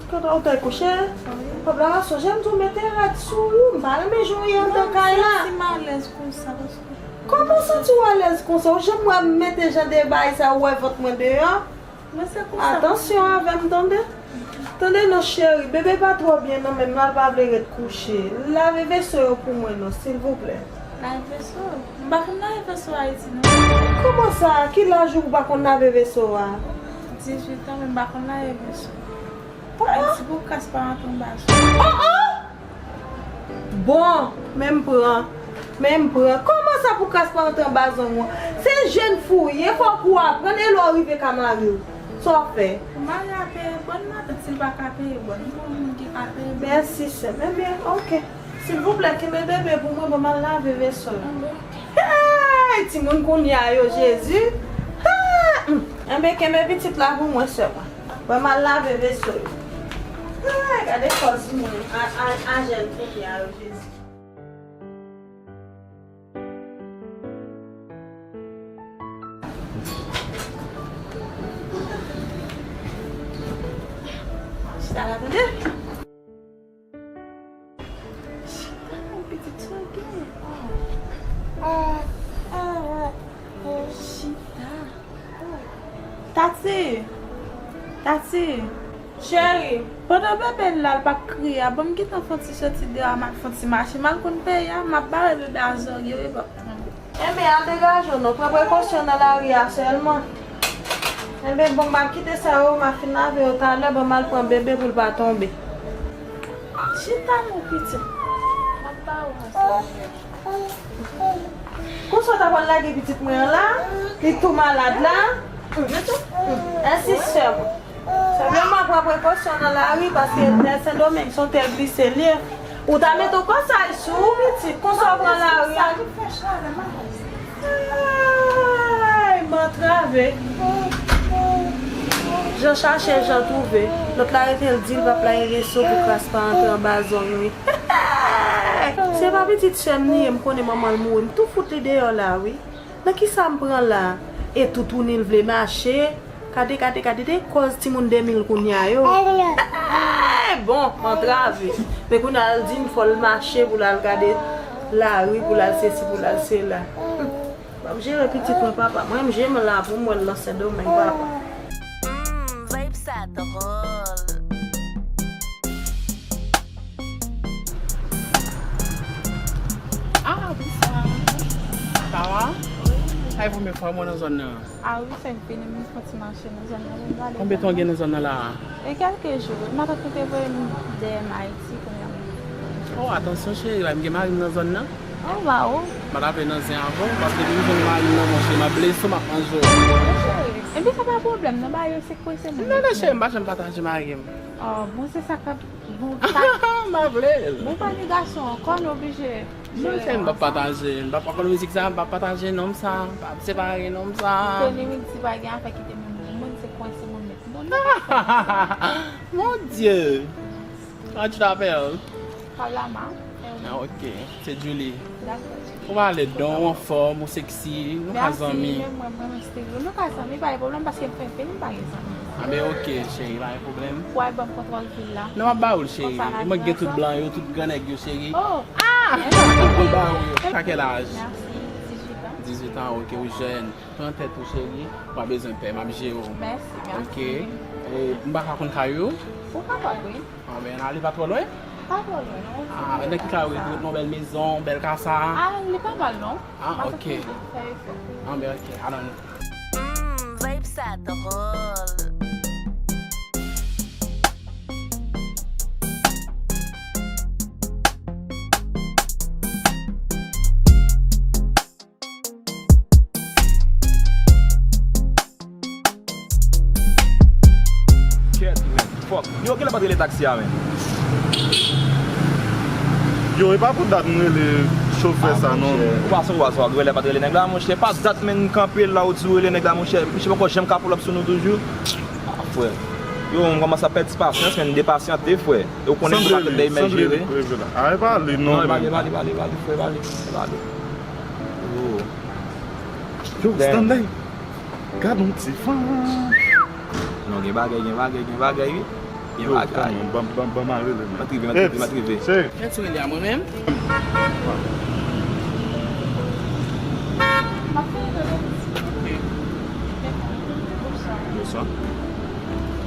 Kote w te kouche? Wi. Pablo, sonje m di w mete rad sou ou. M pa renmen jan w ye anndan kay la. Non, m santi m alèz konsa, paske. Kòman w santi w alèz konsa? Ou janm wè m mete jan de bagay sa, ou wè vant mwen deyò? Mwen se konsa. Atansyon avè m, tande? Tande non, cheri, bebe pa twò byen nan menm, l pa vle ret kouche. Lave veso yo pou mwen non, silvouplè. Lave veso? M pa konn lave veso Ayiti, non. Kòman sa? Ki laj ou pa konn lave veso a? Dizuit an, men m pa konn lave veso. Oh, oh. Ayiti pou kras pa rantre anba zòn. Oh, oh! Bon, men m pran. Men m pran. Kòman sa pou kras pa rantre anba zòn ou an? Se jèn fi w ye, fòk ou aprann, e lè w rive ka mari w. Sa w ap fè? Pou mari a peye bòn, matant, si l pa ka peye bòn, pou moun ki ka peye bòn. Mèsi, sè m. Enben, oke. Silvouplè, kenbe bebe pou mwen, ban m al lave veso yo. Hey, timoun kounye a yo, Jezi. Ah, hmm. Enben, kenbe pitit la pou mwen, sè mwen. Ban m al lave veso yo. Ay, gade fòs moun a, a, a jèn kounye a yo, Jezi. Chita la, tande. Chita, pitit, sa w gen? Oh. Chita. Oh. Tati! Tati! Cheri, pandan bebe l la, l p ap kriye a, ban m gentan fè yon ti soti deyò a, m al fè yon ti mache. M al konn peyi a, m ap bare bebe a zòrye, wi, papa. Enben, al degaje w non, pran prekosyon nan lari a sèlman. Enben, bon, m ap kite sa yo, m ap fin lave yo talè, ban m al pran bebe pou l pa tonbe. Chita non, pitit. M ap ba ou ansanm. Konsa w ta pral lage pitit mwen an la, li tou malad la. Ensi sèm. Senpleman pran prekosyon nan lari, paske tè Sendomeng se yon tè glise li ye. Ou ta mete w kòsay sou ou, pitit, konsa w pran lari a. Ay, m antrave. Jan chache, jan twouve. Lòt la rete l di l p ap lage reso pou kras pa antre anba zòn, wi. Se pa pitit sè m li ye, m konnen manman l mouri, m tou fout li deyò la, wi. Nan kisa m pran la? E toutouni l vle mache. Gade, gade, gade, de kòz timoun de mil kounye a yo. Bon, antrave. Men kounye a l di m fò l mache pou l al gade lari, pou l al sesi, pou l al sela. M ap jere pitit mwen, papa. Mwen, m jere m la pou m wè l nan Sendomeng, papa. Hmm, vibe sa dwòl. Ah, bonswa. Sa va? Wi. Sa e premye fwa mwen nan zòn nan? Ah wi, fè m vini, m fè yon ti mache nan zòn nan, m gade. Konbyen tan w gen nan zòn nan la a? E kèlke jou, matant mwen te voye m dèyè m Ayiti, kounye a m. Oh, atansyon cheri, la m gen mari m nan zòn nan. Oh, waw. M pa t ap nan zen avè w, paske depi m jwenn mari m nan, monchè, m ap blese w, m ap manje w. Cheri, enben sa pa pwoblèm, non, ba yo se kwese moun. Non, non, cheri, m pa janm pataje mari m. Oh, bon, se sa k ap Bon, pa, m pa vle l. Bon, pa gen gason ankò, nou oblije jere ansanm. Non, cheri, m p ap pataje. M p ap, pa konn mizik sa, m p ap pataje nonm sa. M p ap separe nonm sa. Tony Mix di pa gen afè kite moun, moun se kwense moun met moun. Mon Dieu! Comment tu t'appelles? Pablama. Ah, ok. Se Julie. Dakò. Ou pale don, ou anfòm, ou seksi, nou ka zanmi. Mèsi, menm mwen, mwen, mwen steril. Nou ka zanmi, pa gen pwoblèm, paske m fè anpil, m pa gen zanmi. Anben, ok, cheri, pa gen pwoblèm. Ou al ban m kontwòl vil la. Non, m ap ba ou l, cheri. Konsa n a viv ansanm. E mwen gen tout blan yo, tout gran nèg yo, cheri. Oh! Ah! Mwen ba ou yo. A kèl aj? Mèsi, dizuit an. Dizuit an, ok, ou jèn. Pran tèt ou, cheri. Ou pa bezwen pè, m ap jere w. Mèsi, mèsi. Ok. E, m pa ka konn kay ou? Ou kapab, wi. Anben, ale pa twò lwen? Pa twò lwen, non. Ah, nan ki kay ou rete? Ou rete nan bèl mezon, bèl kasa? Ah, li pa mal, non. Ah, ok. Anben, ok. Alò, nou. Hmm, vibe sa dwòl. Kèt, men, fòk. Yo, genlè pa t rele taksi a, men. Yo, e pa pou dat m rele chofè sa, non. Ah, monchè. Ou pa sonje, ou pa sonje, genlè pa t rele nèg la, monchè. Pa dat, men, m kanpe la, ou di ou rele nèg la, monchè. Misye poko janm ka pull up sou nou toujou. Ah, frè. Yo, m kòmanse ap pèdi pasyans, men, m depasyante, frè. E ou konnen m pa tande imèl jere. A, e pa li, non, men. Non, e pa li, e pa li, e pa li, frè, e pa li, e pa li. Oh. Yo, Stanley. Gad yon ti fanm. Non, gen bagay, gen bagay, gen bagay, wi. Gen bagay. Yo, ban, ban, ban m al rele, men. M ap rive, m ap rive, m ap rive. Cheri. Kèt ou rele a mwen menm? Bonswa.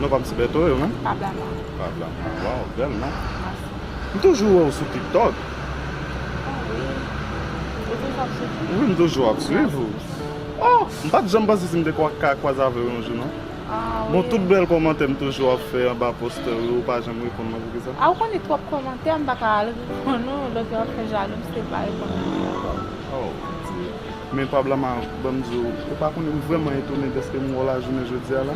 Non, pa m se Bèto, yo menm? Pablama. Pablama. Waw, bèl non. Mèsi. M toujou wè w sou TikTok. Ah wi. Ou toujou ap swiv? Wi, m toujou ap swiv ou. Oh, m pa t janm panse si m te kwa-, ka kwaze avè w yon jou, non. Ah, wi. Bon, tout bèl kòmantè m toujou ap fè anba postè w yo, ou pa janm reponn mwen, poukisa? A, ou konnen twòp kòmantè, m pa ka al reponn ou, lòt yo ap fè jalou, m se pa reponn ou ankò. Oh, Bondye. Men Pablama, ban m di w, ou pa konnen, m vrèman etone dèske m wè w lajounen jodi a la.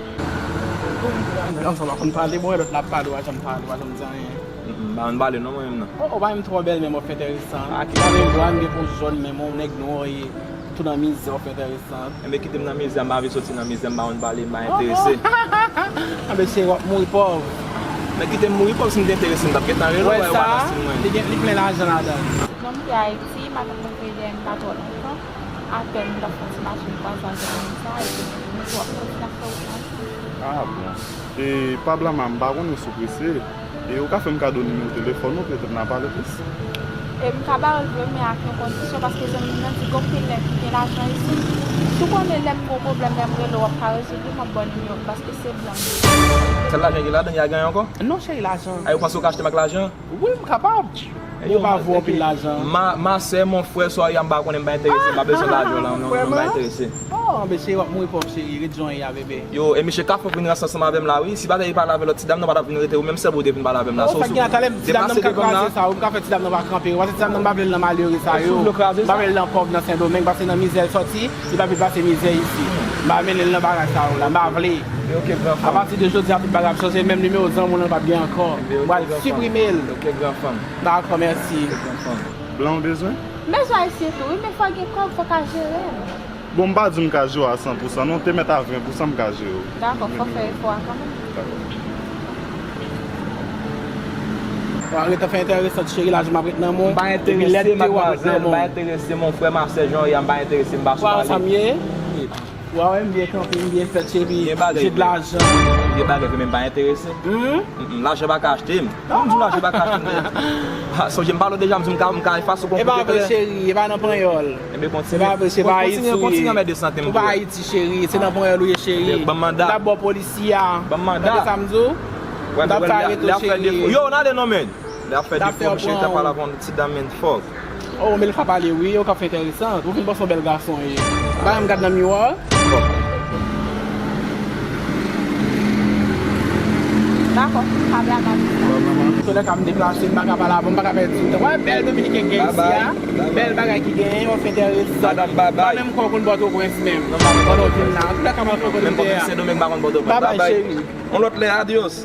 Yon sa w pa konn pale, bon, lòt la ap pale, w pa janm pale, w pa janm di anyen. M pa konn pale non mwen menm nan. Oh, ou pa menm twò bèl menm, w ap fè enteresan. A ki pale vwa m gen pou jòn menm, yon nèg nwa w ye, tou nan mizè, w ap fè enteresan. Enben kite m nan mizè, m pa vle soti nan mizè, m pa konn pale, m pa enterese. Anben cheri, w ap mouri pòv. Men kite m mouri pòv, si m te enterese, m t ap gentan rele w, wè, ou pa nan stil mwen. Li gen, li plen lajan ladan l. Non, m te Ayiti, matant mwen te dèyè m pa twò lontan. Apèn m t ap fè yon ti mache, m kwaze avè l konsa, epi nou tou ap kontinye ap fè wout la ansanm. Ah bon. E Pablama, m pa konnen si w prese. E ou ka fè m kado nimewo telefòn ou, petèt n a pale plis? M ka ba w l vre, men ak yon kondisyon, paske zanmi m nan di gon pil nèg ki gen lajan isit. Si w konnen lè m gon pwoblèm, lè m rele w, w ap ka rezoud li, m ap ba w nimewo m, paske se blan m ye. Sèl lajan ki ladan, y a ganyen ankò? Non, cheri, lajan. A, ou panse w ka achte m ak lajan? Wi, m kapab. Yo, m pa vle anpil lajan. Ma, ma sè, mon frè, swa, m pa konnen, m pa enterese, m pa bezwen lajan la, non, non, m pa enterese. Oh, mesye, w ap mouri pòv, cheri, ret jan w ye a, bebe. Yo, e misye ka fè vin ranse ansanm avè m la, wi. Si pa t li pale avè lòt ti dam nan, pa t ap vin rete ou menm sèl pou w te vin pale avè m la. Oh, sa gen a talè, ti dam nan m ka kraze sa, ou m ka fè ti dam nan pa kanpe, ou pa se ti dam nan m pa vle l nan malere sa yo. M pa vle l nan pòv nan Sendomeng, paske nan mizè l sòti, li pa vle pase mizè isi. M pa mennen l nan bagay sa yo la, m pa vle. Apati de jodi a, tout bagay ap chanje, menm nimewo zanmi w lan p ap gen ankò. M pral siprime l. Dakò, mèsi. Blan w bezwen? M bezwen ayisyen tou, wi, men fò gen kòb, fò ka jere m. Bon, m pa di m ka jere w a san pou san, non, te mèt a ven pou san m ka jere w. Dakò, fò fè efò a kanmenm. Dakò. Wa ret ap fè enteresan, cheri, lajan m ap ret nan men w. M pa enterese, madmwazèl, m pa enterese, mon frè, ma sè, jan w ye a, m pa enterese, m pa sou pale. Wa wè m byen kanpe, m byen fèt, cheri. Gen bagay vre. J'ai de l'argent. Gen bagay vre, men m pa enterese. Mm-mm, lajan pa ka achte m. Non, m di w lajan pa ka achte m. Ah, sonje m pale w deja, m di w m ka, m ka efase w kon kout eklè. E pa vre, cheri, e pa nan panyòl. Enben, kontinye. E pa vre, se pa Ayiti w ye. Kontinye anmède sante m pou ou. Ou pa Ayiti, cheri, se nan panyòl ou ye, cheri. Ban m manda. M t ap ba w polisi a. Ban m manda. Tande sa m di w? M t ap fè arete w, cheri. Yo, n ale non, men. Lè ap fè defo, misye ta pale avè yon ti dam, men fòk. Oh, men l ka pale, wi, ou ka fè enteresan. Ou vin panse yon bèl gason, wi. Ba m gad nan miwa. Bon. Dakò, pa blaga. Bon, manman. Tout lè ka m deplase, m pa ka pale avè w, m pa ka pèdi tan. Wè, bèl Dominiken gen isi a. Bèl bagay ki genyen, w ap fè enteresan. Madanm, babay. Pa menm kò w konn Pòtoprens menm. Pandan w vin la. Tout lè ka m ap fè kote m te a. Menm Pòtoprens, Sendomeng, m pa konn Pòtoprens. Babay, cheri. On lòt lè, adios.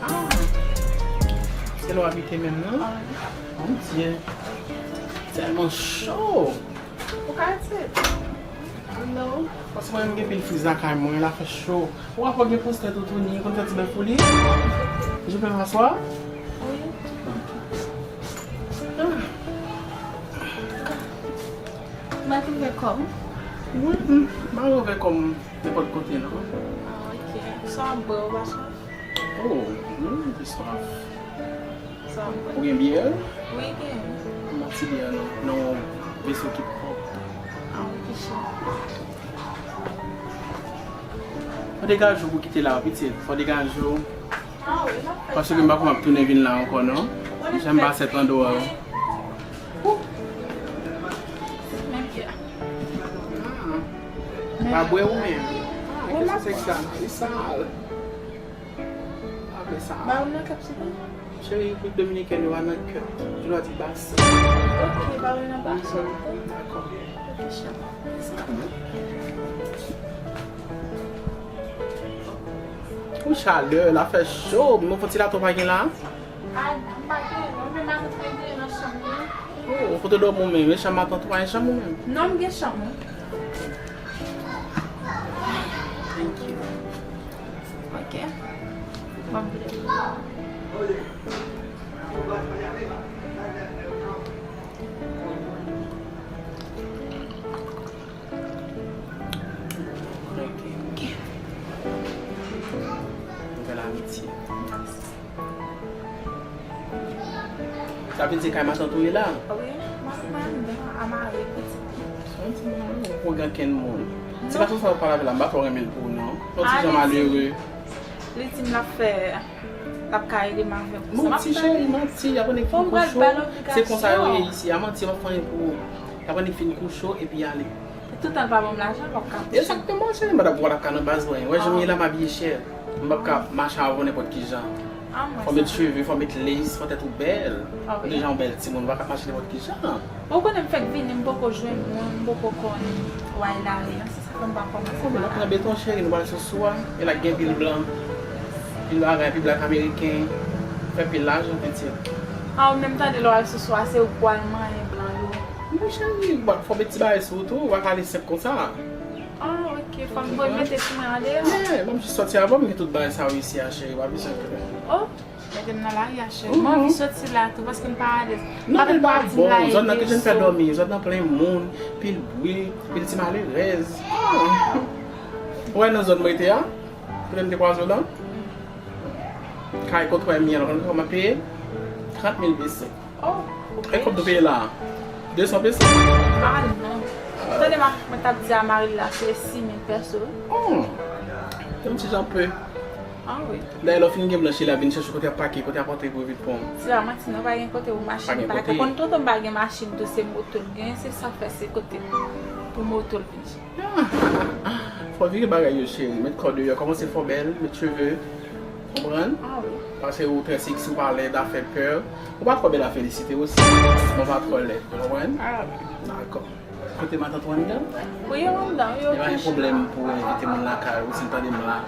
Ah. Se la w abite menm, non? Mon Dieu. Tèlman cho. Ou ka retire? Non. Paske mwen menm gen pil friz lakay mwen, la fè cho. Ou wè fò gen pòs tèt ou tou, ni konn fè ti bèf pou li. Je peux m'asseoir? Wi. Ah. Mwen te vle kòm. Wi, m pa ouvè kòm nenpòt kote, non. Ah, ok. Sa w ap bwè, ou pa swaf? Oh, wi, m swaf. Sa w ap bwè? Ou gen byè? Wi, gen. Ban m ti byè nan, nan yon veso ki pwòp. Ah, ok, cheri. Fò degaje w pou kite la, pitit. Fò degaje w. Ah, wi, m ap fè sa. Paske m pa konn ap tounen vin la ankò, non. Jan m pase pandan. Pa bwè ou menm. Wi, m ap. Kisa se sa? Li sal. Pa vle sa. Ba ou nan kèp, sipè. Cheri, Repiblik Dominikèn yo a nan kèp. Je dois dire bas. Ok, ba ou nan bas. Dakò. Ok, cheri. Ou chalè, la fè cho. Mwen fò ti lato pa gen la. Ah, m pa gen, non, men matant mwen gen nan chanm li. Oh, kote w dòmi w menm? E chanm matant ou pa gen chanm ou menm? Non, m gen chanm, wi. Thank you. Ok. Bon, m vle. Ok. Nouvèl amitye. Sa vle di kay matant ou ye la? Wi, matant mwen anndan, a mari pitit. Se yon ti moun, ou pran gen kenn moun. Ti gason sa ou pale avè la, m pa twò renmen l pou ou non. Yon ti jan malere. Li di m l ap fè, l ap ka ede m avè pou sa. Manti, cheri, manti. Y ap annik fin kou cho. Se konsa yo ye isi a, manti, y ap fè anyen pou ou. Y ap annik fin kou cho epi y ale. Toutan l pa ban m lajan, l p ap ka kouche. Egzakteman, cheri, m p ap wè l ap ka nan baz mwen. Wè jan m ye la, m abiye chè. M p ap ka mache avè w nenpòt ki jan. Fò w met cheve, fò w met lace, fò tèt ou bèl. Ou deja yon bèl timoun, ou pa ka mache nenpòt ki jan. Ou konnen m fèk vini, m poko jwenn moun, m poko konn wè lari an, se sa fè m pa kòmanse. Kòman n ap pran beton, cheri, nou pral sou swa, e la gen pil blan, pil bagay, pil blak ameriken, fè pil lajan, pitit. Ah, ou menm tande lè w al sou swa, se ou k pral manyen blan yo. Non, cheri, bon, fò met ti bagay sou ou tou, ou pa ka ale senp konsa. Ah, ok, fò m voye mete ti mwen andeyò. Yeah, m ap jis sòti avan, m gen tout bagay sa yo isi a, cheri, w ap bezwen. Oh, mete m nan lari a, cheri. M anvi soti la tou, paske m pa alèz. Non, men l pa bon, zòn nan ki jen fè dòmi, zòn nan plen moun, pil bri, pil ti malerèz. Ah. Ou wè nan zòn mwen rete a? Kote m te kwaze w lan? Kay kote w wè m ye an, ou konn kòman m ap peye? Trant mil peso. Oh, e kòb nou peye la? De san peso? Ah, non. Tande, mwen t ap di a Marie la, se sis mil peso. Oh, se yon ti jan pe. Ah, wi. Dayè, lè w fin gen blanchi la, vin chèche kote y ap pake, kote y ap antre pou vin pran. Ti la, manti, non, pa gen kote pou machin pake. Konn tonton m pa gen machin tou, se moto l gen, se sa k fè se kote pou moto l vin. Fò vire bagay yo, cheri. Met kò deyò, kòmanse fò bèl, met cheve. Konprann? Ah, wi. Paske ou trè seksi, ou pa lèd, afè pè. Ou pa twò bèl a felisite osi. Men ou pa twò lèd, ou konprann? Ah, wi. Dakò. Kote matant ou anndan? Wi, yo anndan, wi, yo kouche. E pa gen pwoblèm pou envite moun lakay ou, si l tande m la.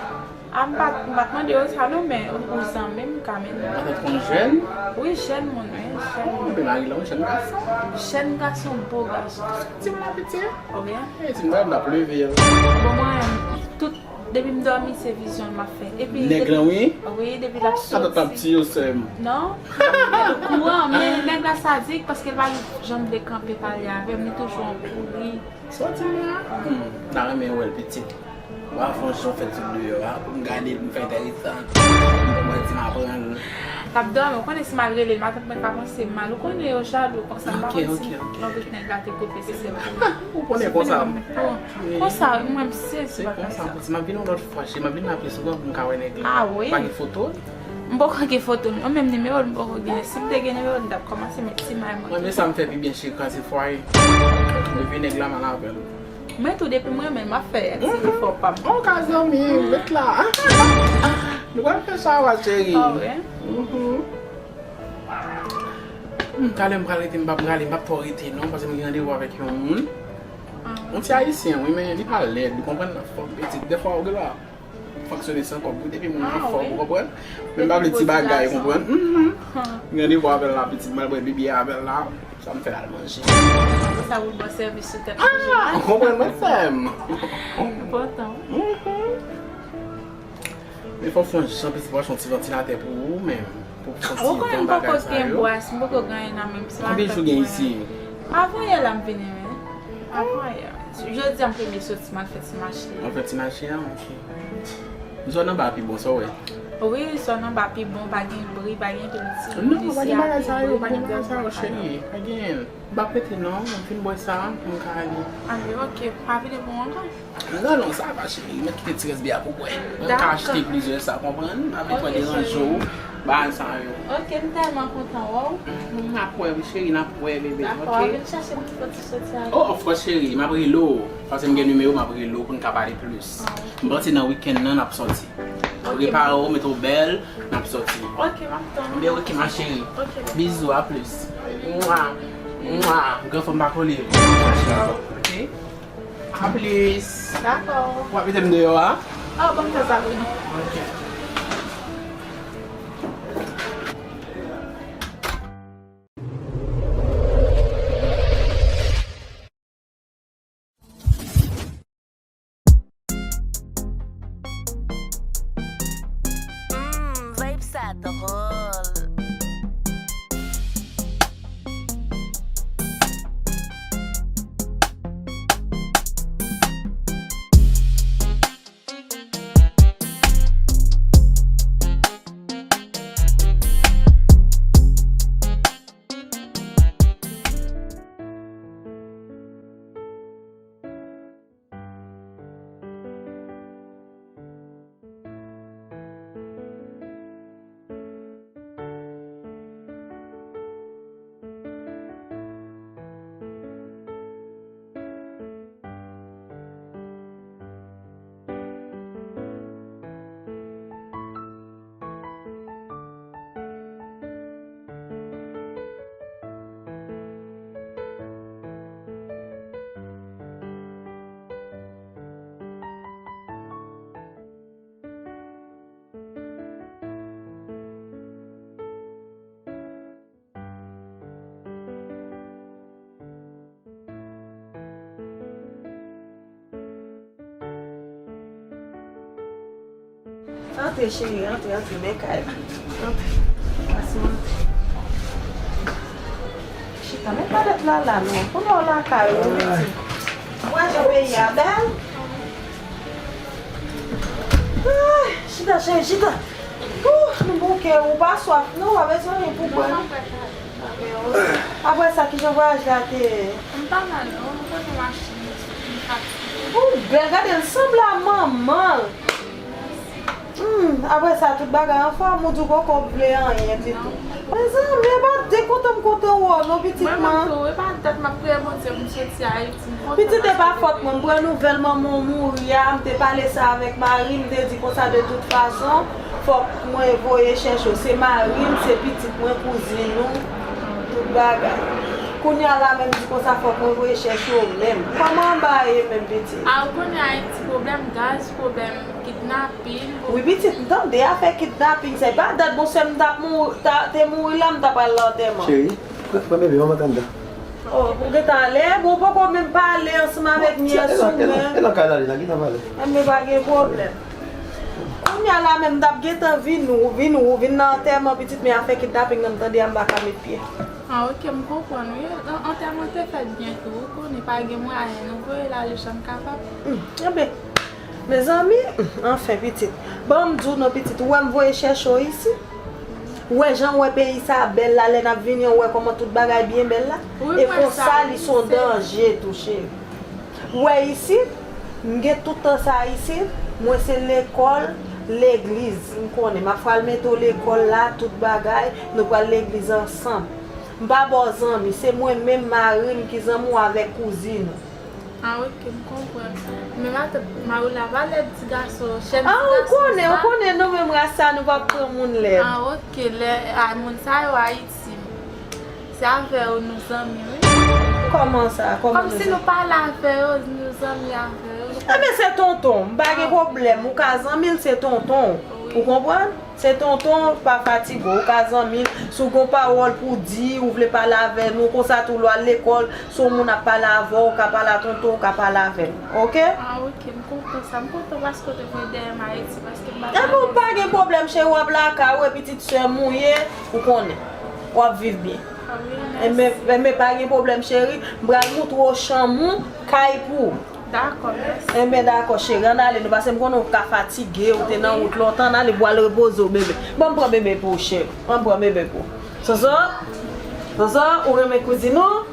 Ah, m pa, m pa t mande yo sa non, men ou zanmi m ka mennen. Matant ou jèn? Wi, jèn moun, wi, jèn moun. Oh, men mari la, yon jèn gason. Jèn gason, bo gason. Ti moun la piti? Wi. E, ti moun la, m ap leve. Bon, mwen, tout, depi m dòmi, se vizyon m ap fè. Epi, nèg lan, wi? Wi, depi l ap soti. Sa t ap ti yo, sè m. Non? Kouran, men nèg la sadik, paske l pa janm vle kanpe pale avè m, li toujou ap kouri. Sòti la. Hmm, ta renmen wè l pitit. Wa fè yon jan fè tout deyò a. Pou m gade l, pou m fè enteresan. Pou mwen di m aprann. T ap dòmi, ou konnen si m al rele l, matant mwen ka panse m mal. Ou konnen yo jalou konsa, m pa konn si lòt nèg la te kote se sèl. Ou konnen konsa. Konsa, mwen m sezi bagay sa. Se konsa, si m ap vin yon lòt fwa, cheri, m ap vin la pi souvan pou m ka wè nèg la. Ah, wi. Pa gen foto l? M poko gen foto l non, menm nimewo l m poko gen. Si m te gen nimewo l, m t ap kòmanse met ti may mwen. Mwen, men sa m fè pi byen, cheri, kraze fwaye. Depi nèg la mal avè m. Mwen tou, depi mwen menm, m ap fè ti efò pa m. Ou ka zanmi, met la. Nou pral fè sa, wa cheri. Ah, wi. Hmm, talè m pral rete, m p ap rale, m p ap twò rete non, paske m gen randevou avèk yon moun. Ah. Yon ti ayisyen, wi, men li pa lèd, ou konprann, nan fòm pitit. Dèfwa, ou gen dwa fonksyone san kòb, wi, depi moun nan fòm, ou konprann? Men m pa vle ti bagay, ou konprann? Mhm. M gen randevou avè l la, pitit, m al bwè bibiyè avè l la. Sa m fè l al manje. Sa ou bò sèvis sou tèt manje. Ah, ou konprann, mwen sè m. Enpòtan. Mhm. Men fò w fè yon jan pitit pou w achte yon ti vantilatè pou ou menm. Pou w fè yon ti van bagay sa yo. Ou konnen m poko gen bwas, m poko gen anyen nan men m, se la. Konbyen jou gen isi? Avan yè la m vini, wi. Avan yè. Jodi a m premye soti, m al fè ti mache. Ou al fè ti mache a? Ok. Zòn anba a pi bon, sa w wè? Wi, zòn anba a pi bon, pa gen bri, pa gen pil ti. Non, pa gen bagay sa yo, pa gen bagay sa yo, cheri. Pa gen. M p ap rete non, m fin bwè sa, pou m ka ale. Ale, ok, pa vini pou mwen ankò? Non, non, sa va, cheri. Mwen kite ti rès byè a pou bwè. Mwen ka achte plizyè sa, konprann? M ap vin pran deranje w, bagay sa yo. Ok, m tèlman kontan wè w. N ap wè, wi, cheri, n ap wè, bebe, ok? Dakò, vin chache m pou ti soti a. Oh, of course, cheri, m ap rele w. Paske m gen nimewo, m ap rele w pou n ka pale plis. Ah, ok. M panse nan wikenn nan, n ap sòti. Ok. Prepare w, mete w bèl, n ap sòti. Ok, m ap tann. Byen, ok, ma chérie. Ok, bebe. Bizou, a plis. Mwa. Mwa. Granfòm pa kole. Ok? A plis. Dakò. W ap mete m deyò a? Ah, ban m fè sa pou nou. Ok. Hmm, vibe sa dròl. Antre, cheri, antre, antre, men kay la. Antre. Pase, antre. Chita, men pa dèt la la, non. Kounye a w lakay ou, wi, pitit. Ou wè jan peyi a bèl? Ay, chita, cheri, chita. Ouh, nou bouke, ou pa swaf, non, ou pa bezwen anyen pou bwè. Apre sa, kijan vwayaj la te ye? M pa mal, non. M kontan machin, m fatige. Ou bèl, gade l sanble a manman l. Hmm, apre sa, tout bagay anfòm, ou di w poko vle anyen ditou. Mezanmi, e pa de kontan m kontan wè w non, pitit mwen. Mwen menm tou, e pa dat m ap priye Bondye pou m soti Ayiti, m kontan. Pitit, e pa fòt mwen, m pran nouvèl manman w mouri a, m te pale sa avèk mari m, m te di konsa de tout fason, fòk mwen voye chèche w. Se mari m, se pitit mwen, kouzin ou, tout bagay. Kounye a la menm di konsa fòk mwen voye chèche w menm. Kòman anba a ye menm, pitit? A, ou konnen Ayiti, pwoblèm gaz, pwoblèm kidnapin. Wi, pitit, m tande afè kidnapin. Se pa dat, bon, sè m t ap mouri, ta, te mouri la, m ta pral nan antèman. Cheri, pran, pran bebe, manman t anndan. Oh, ou gentan ale? Bon, ou poko menm pale ansanm avèk nyès ou, men. E nan kay la, li la, gentan pale. Enben, pa gen pwoblèm. Kounye a la menm, m t ap gentan vin, ou vin, ou vin nan antèman pitit, men afè kidnapin nan, m tande a, m pa ka met pye. Ah, ok, m konprann, wi. An-, antèman te fèt byen tou, ou konnen pa gen mwayen, nou voye l ale jan n kapab. Hmm, enben, mezanmi, hmm, anfen, pitit. Ban m di w non, pitit, ou wè m voye chèche w isit? Ou wè jan w wè peyi sa bèl la, lè n ap vini an, ou wè kòman tout bagay byen bèl la? Wi, e konsa, li se yon danje tou, cheri. Ou wè isit, m gen tout tan sa isit, mwen se lekòl, legliz, m konnen. M ap pral mete w lekòl la, tout bagay, nou pral legliz ansanm. M pa ba w zanmi, se mwen menm, mari m ki zanmi w avèk kouzin ou. Ah, ok, m konprann. Men matant, mari w la pa lè ti gason, chèn ti gason sa. Ah, ou konnen, ou konnen, nou menm ras sa, nou p ap pran moun lèd. Ah, ok, lè, ah, moun sa yo Ayiti. Se avè yo nou zanmi, wi. Kòman sa? Kòman nou zanmi? Kòmsi nou pale avè yo, nou zanmi avè yo. Enben, se tonton, m pa gen pwoblèm. Ou ka zanmi l, se tonton. Wi. Ou konprann? Se tonton, pa fatige w, ou ka zanmi l. Si w gen yon pawòl pou di, ou vle pale avè nou, konsa tou lè w al lekòl, si yon moun ap pale avè w, ou ka pale a tonton, ou ka pale avè l. Oke? Ah, oke, m kontan sa. M kontan paske w te voye dèyè m Ayiti, paske m pa t. Enben, pa gen pwoblèm, cheri, w ap lakay ou, e pitit sè m ou ye, ou konnen. W ap viv byen. Ah, wi, mèsi. Enben, enben, pa gen pwoblèm, cheri. M pral moutre w chanm ou, kay pou ou. Dakò, mèsi. Enben, dakò, cheri. Ann ale, nou, paske m konnen w ka fatige, ou te nan wout lontan. Ann ale pou w al repoze w, bebe. Ban m pran bebe pou ou, cheri. Ban m pran bebe pou ou. Soso? Soso, ou renmen kouzin ou?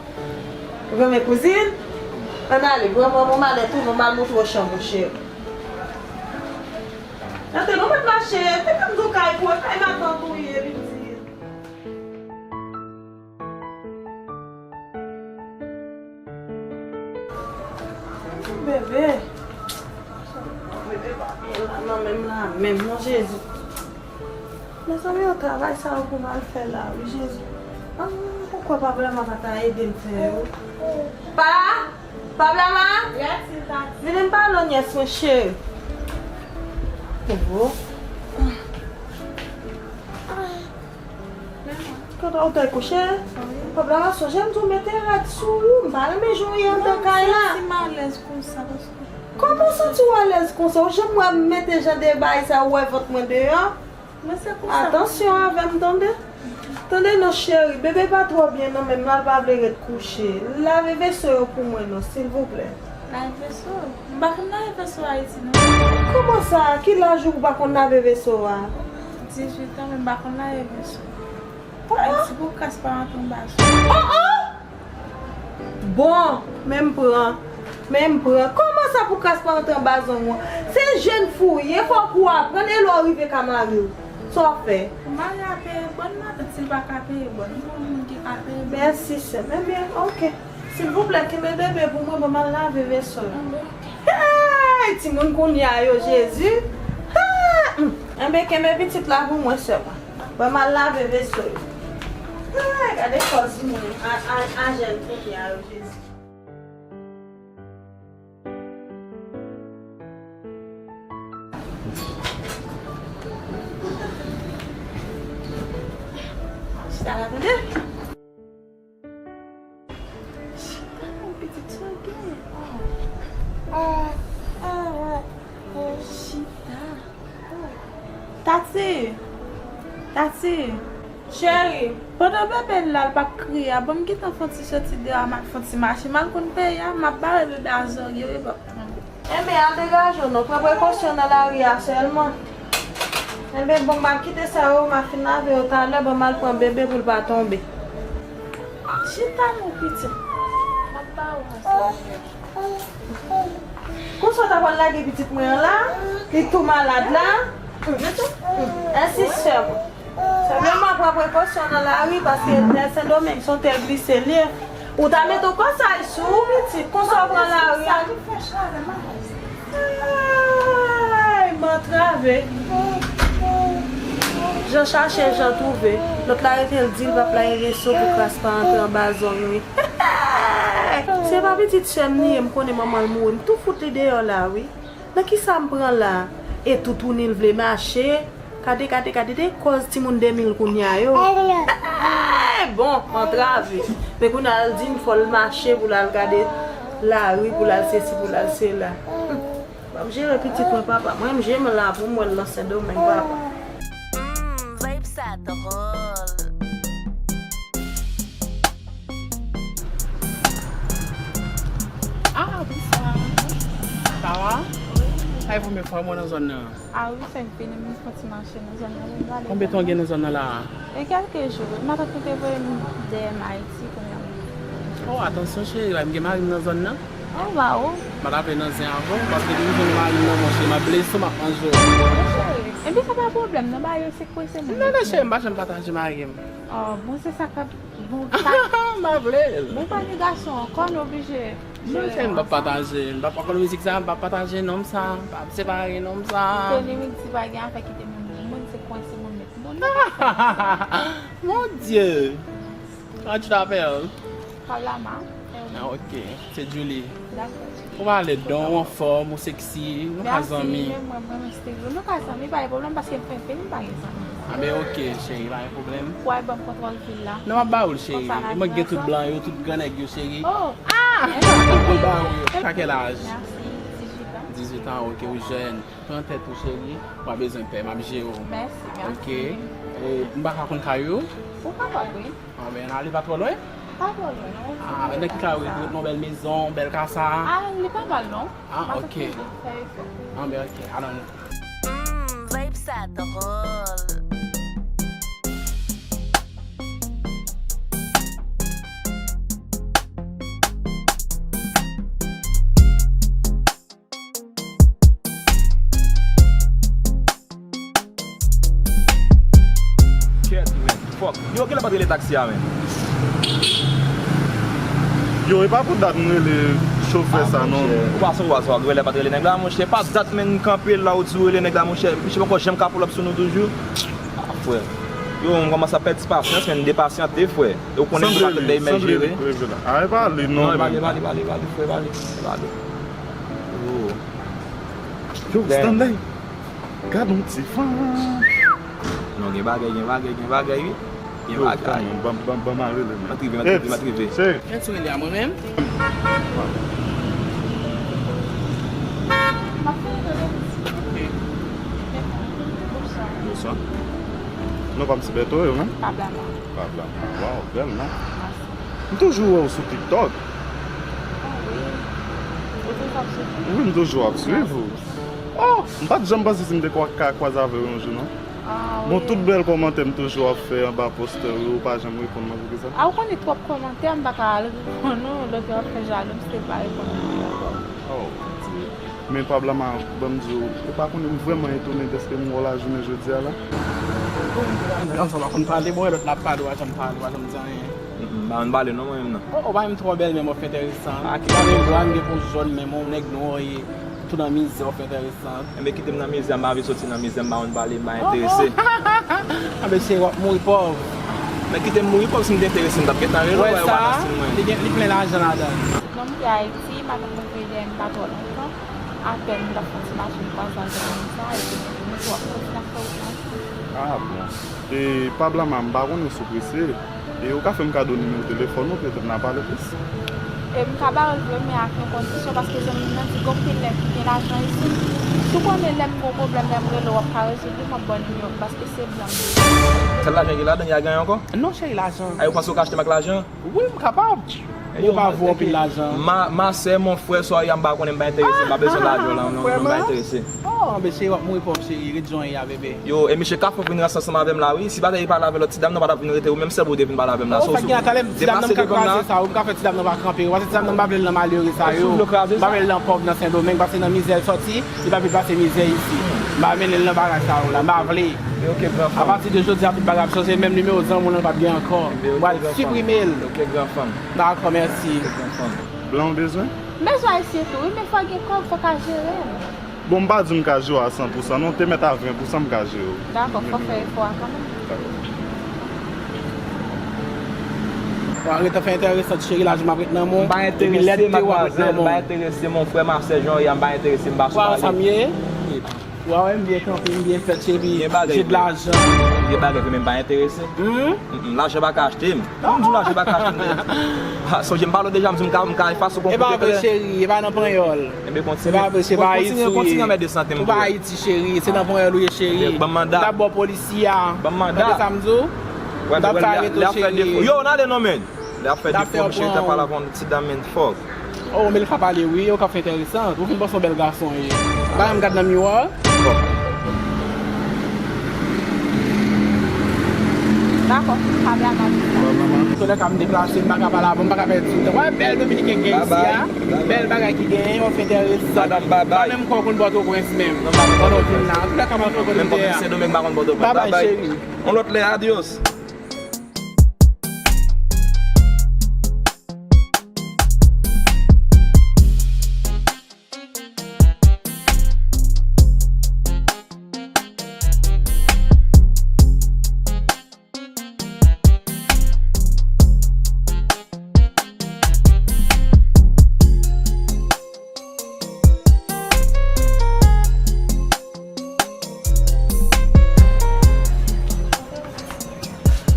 Ou renmen kouzin? Ann ale, pran, pran, pran malèt ou, nou, m al moutre w chanm ou, cheri. Tande, nou mèt mache, te mèt di w kay pou, e kay matant ou ye, pitit. Bebe. Bebe pa byen la, nan menm la, menm non, Jezi. Mezanmi, yon travay sa yo pou m al fè la, wi, Jezi. Ah, poukwa pa vrèman pa ta ede m fè yo? Pa! Pablama! Vini m pale w nyès mwen cheri. Oho. Kòman w te kouche? Pablama, sonje m di w mete rad sou ou. M pa renmen jan w ye anndan kay la. M santi m alèz konsa paske. Kòman w santi w alèz konsa? Ou janm wè m mete jan de bagay sa, ou wè vant mwen deyò? Mwen se konsa. Atansyon avè m, tande? Tande non, cheri, bebe pa twò byen non, men mal pa vle ret kouche. Lave veso yo pou mwen non, silvouplè. Lave veso? M pa konn lave veso Ayiti non. Kòman sa? Ki laj ou pa konn lave veso a? Dizuit an, men m pa konn lave veso. Oh, oh. Ayiti pou kras pa rantre anba zòn. Oh, oh! Bon, men m pran. Men m pran. Kòman sa pou kras pa antre anba zòn ou an? Se jèn fi w ye, fòk ou aprann e lè w rive ka mari w. Sa w ap fè? Pou mari a peye bòn, matant, si l pa ka peye bòn, pou moun ki ka peye bòn. Mèsi, sè m. Ebyen, oke. Silvouplè, kenbe bebe pou mwen, ban m al lave veso yo. Hey, timoun kounye a yo, Jezi. Ah, hmm. Enben, kenbe pitit la pou mwen, sè mwen. Ban m al lave veso yo. Ay, gade kòz moun a, a, a jèn kounye a yo, Jezi. Chita la, tande. Chita, mon pitit, sa w gen? Ah, ah, ah, chita. Oh. Ati, cheri, pandan bebe l la, l p ap kriye a, ban m gentan fè yon ti soti deyò a, m al fè yon ti mache. M al konn peyi a, m ap bare bebe a zòrye, wi, papa. Enben, al degaje w non, pran prekosyon nan lari a sèlman. Enben, bon, m ap kite sa yo, m ap fin lave yo talè, ban m al pran bebe pou l pa tonbe. Chita non, pitit. M ap ba ou ansanm. Konsa w ta pral lage pitit mwen an la? Li tou malad la? Ensi sè mwen. Senpleman pran prekosyon nan lari paske tè Sendomeng se yon tè glise l ye. Ou ta mete yon kòsaj sou ou pitit, konsa w pran lari a. Ay, m antrave. Jan chache, jan twouve. Lòt la rete l di l p ap lage veso pou kras pa antre anba zòn li. Se pa pitit sè m li ye, m konnen manman l mouri. M tou fout li deyò la, wi. Nan kisa m pran la? E toutouni l vle mache. Gade, gade, gade, de kòz timoun de mil kounye a yo. Bon, antrave. Men kounye a l di m fò l mache pou l al gade lari, pou l al sesi, pou l al sela. Ban m jere pitit mwen, papa. Mwen, m jere m la pou m wè l nan Sendomeng, papa. Hmm, vibe sa dwòl. Ah, bonswa. Sa va? Wi. Sa e premye fwa mwen nan zòn nan? Ah wi, fè m vini, m fè ti mache nan zòn nan, m ale. Konbyen tan w gen nan zòn nan la a? E kèlke jou, matant mwen te voye m dèyè m Ayiti kounye a. Oh, atansyon cheri, m gen mari m nan zòn nan. Oh, waw. M pa t ap nan zen avè w, paske depi m jwenn mari m nan, monchè, m ap blese w, m ap manje w. Cheri, enben sa pa pwoblèm, non, ba yo se kwese moun. Non, non, cheri, m pa janm pataje mari m. Oh, bon, se sa k ap Bon, pa, m pa vle l. Bon, pa gen gason ankò, nou oblije jere ansanm. Non, cheri, m p ap pataje. M p ap, ankò mizik sa, m p ap pataje nonm sa. M p ap separe nonm sa. Tony Mix di pa gen afè kite moun, moun se kwense moun met moun. Mon Dieu! Comment tu t'appelles? Pablama. Ah, ok. Se Julie. Dakò. Ou pale don, ou anfòm, ou seksi, nou ka zanmi. Mèsi, menm mwen, mwen, mwen seksi. Nou ka zanmi, pa gen pwoblèm, paske m fè fini, m pa gen zanmi. Ah, ben, ok, cheri, pa gen pwoblèm. Ou al ban m kontwòl vil la. Non, m ap ba ou l, cheri. Konsa n a vin ansanm. E mwen gen tout blan yo, tout gran nèg yo, cheri. Oh! Ah! Mwen ba ou yo. Ou a quel âge? Mèsi, dizuit an. Dizuit an, ok, ou jèn. Pran tèt ou, cheri. Ou pa bezwen pè, m ap jere w. Mèsi, mèsi. Ok. E, m pa ka konn kay ou? Ou kapab, wi. Ah, men ale pa twò lwen? Pa twò lwen, non. Ah, nan ki kay ou rete? Ou rete nan bèl mezon, bèl kasa? Ah, li pa mal, non. Ah, ok. Ah, ben, ok. Alon. Hmm, vibe sa dwòl. Kèt, men, fòk. Yo, kilè pa t rele taksi a, men? Yo, e pa pou dat m rele chofè sa, non. Ou pa sou, ou pa sou, kilè pa t rele nèg la, monchè. Pa dat, men, m kanpe la, ou di ou rele nèg la, monchè. Misye poko janm ka pull up sou nou toujou. Ah, frè. Yo, m kòmanse ap pèdi pasyans, men, m depasyante, frè. E ou konnen m pa t bèy mè jere. Ah, e pa li, non, men. Non, e pa li, e pa li, e pa li, frè, e pa li. E pa li. Oh. Yo, Stanley. Gad yon ti fanm. Non, gen bagay, gen bagay, gen bagay, wi. Gen bagay. Yo, ban, ban, ban, ban m rele, men. M ap rive, m ap rive, m ap rive. Cheri. Kèt ou rele a mwen menm? Ok. Bonswa. Non, pa m ti Bèto, yo menm? Pablama. Pablama. Waw, bèl non. Mèsi. M toujou wè w sou TikTok. Ah wi. Ou toujou ap swiv? Wi, m toujou ap swiv ou. Oh, m pa t janm panse si m te kwa-, ka kwaze avè w yon jou, non. Ah, bon, wi. Tout bèl kòmantè m toujou ap fè anba postè w yo, ou pa janm reponn mwen, poukisa? Ah, ou konnen twòp kòmantè, m pa ka al reponn ou, lòt yo ap fè jalou, m se pa reponn ou ankò. Oh. Men Pablama, ban m di w, ou pa konnen m vrèman etone dèske m wè w la jounen jodi a la. Nèg sa pa konn pale, bon, lòt la ap pale, ou pa janm pale, ou pa janm di anyen. Mm, mm, m pa konn pale non, mwen menm nan. Oh, ou pa menm twò bèl, men w fè enteresan. Ou pa menm bwa, m gen po jòn, men w nèg nwa, ou ye tou nan mizè, w fè enteresan. Enben, kite m nan mizè, m pa anvi soti nan mizè, m pa konn pale, m pa enterese. Anben, cheri, w ap mouri pòv. Men kite m mouri pòv, si m te enterese, m t ap gentan rele w, wè, ou pa nan stil mwen. Li gen, li plen lajan ladan l. Non, m te Ayiti, matant mwen vini dèyè m pa twò lontan. Apèn m t ap fè yon ti mache, m kwaze avèk moun sa, epi nou tou ap kontinye ap fè wout la ansanm. Ah, bon. E, Pablama, m pa konnen si w prese. E, ou ka fè m kado nimewo telefòn ou, petèt n a pale plis. E m ka ba w l vre, men ak yon kondisyon, paske zanmi m nan di gen anpil nèg ki gen lajan isit. Si w konnen lè m gen yon pwoblèm, lè m rele w, w ap ka rezoud li, m ap ba w nimewo m, paske se blan m bezwen. Sèl lajan ki ladan, y a ganyen ankò? Non, cheri, lajan. A, ou panse w ka achte m ak lajan? Wi, m kapab. Ou pa vo anpil lajan. Ma, ma sè, mon frè, sòry, m pa konnen, m pa enterese, m pa bezwen lajan w la, non, non, m pa enterese. Oh, men cheri, w ap mouri pòv, cheri, ret jan w ye a, bebe. Yo, e misye ka fè w vin ranse ansanm avè m la, wi. Si pa te li pale avè lòt ti dam nan, pa t ap vin rete, ou menm sèl pou w te vin pale avè m la. Oh, sa gen talè, ti dam nan ka kraze sa, ou m ka fè ti dam nan pa kanpe, ou pa ti dam nan m pa vle l nan malere sa yo. M pa vle l nan pòv nan Sendomeng, paske nan mizè l sòti, li pa vle pase mizè isi. M pa mennen l nan bagay sa yo la, m pa vle. Apati de jodi a, tout bagay ap chanje, menm nimewo zanmi w lan p ap gen ankò. M pral siprime l. Dakò, mèsi. Blan w bezwen? M bezwen ayisyen tou, wi, men fò gen kòb, fò ka jere m. Bon, m pa di w m ka jere w a san pou san, non, te mèt a ven pou san m ka jere w. Dakò, fò fè efò a kanmenm. Dakò. Wa ret an fè enteresan, cheri, lajan m ap ret nan men w. M pa enterese, madmwazèl, m pa enterese, mon frè, ma sè, jan w ye a, m pa enterese, m pa sou pale. Wa wè m byen kanpe, m byen fèt, cheri, je de lajan. Gen bagay vre, men m pa enterese. Mm, mm, lajan pa ka achte m. Pou m di w lajan pa ka achte m. Ha, sonje m pale w deja, m di m ka, m ka efase w kon kout eklè. E pa vre, cheri, e pa nan panyòl. Enben, kontinye. E pa vre, se pa Ayiti w ye. Kontinye anmède sante m pou ou. Ou pa Ayiti, cheri, se nan panyòl ou ye, cheri. Enben, ban m manda. M t ap ba w polisi a. Ban m manda. Tande sa m di w? M t ap fè arete w, cheri. Yo, n ale non, men. Lè ap fè defo, misye ta pale avè yon ti dam, men fòk. Oh, men l ka pale, wi, ou ka fè enteresan. Ou vin panse yon bèl gason, wi. Ba m gad nan miwa. Bon. Dakò, pa blame avèk sa. Antouka, m deplase, m pa ka pale avè w, m pa ka pèdi tan. Wè, bèl Dominiken gen isi a. Bèl bagay ki genyen, w ap fè enteresan. Madanm, babay. Pa menm kwè w konn Pòtoprens menm. Non, m pa konn Pòtoprens. Antouka, m ap fè w konn lide a. Menm Pòtoprens Sendomeng, m pa konn Pòtoprens. Babay, cheri. Yon lòt lè, adios.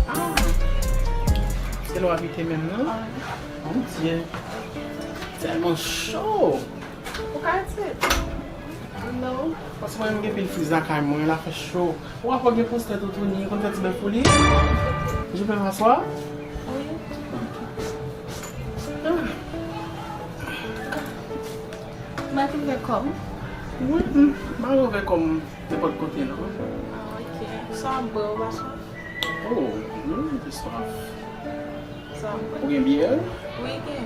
Ah, se la w abite menm, non? Mon Dye, tèlman cho. Ou ka retire? Non. Paske mwen menm gen pil friz lakay mwen, la fè cho. Ou wè fò gen pòs tèt ou tou, ni konn fè ti bèf pou li. Je peux m'asseoir? Wi. Ah. Mwen te vle kòb. Wi, m pa ouvè kòb nenpòt kote, non. Ah, ok. Sa w ap bwè, ou pa swaf? Oh, wi, m te swaf. Sa w ap bwè? Ou gen byè? Wi, gen.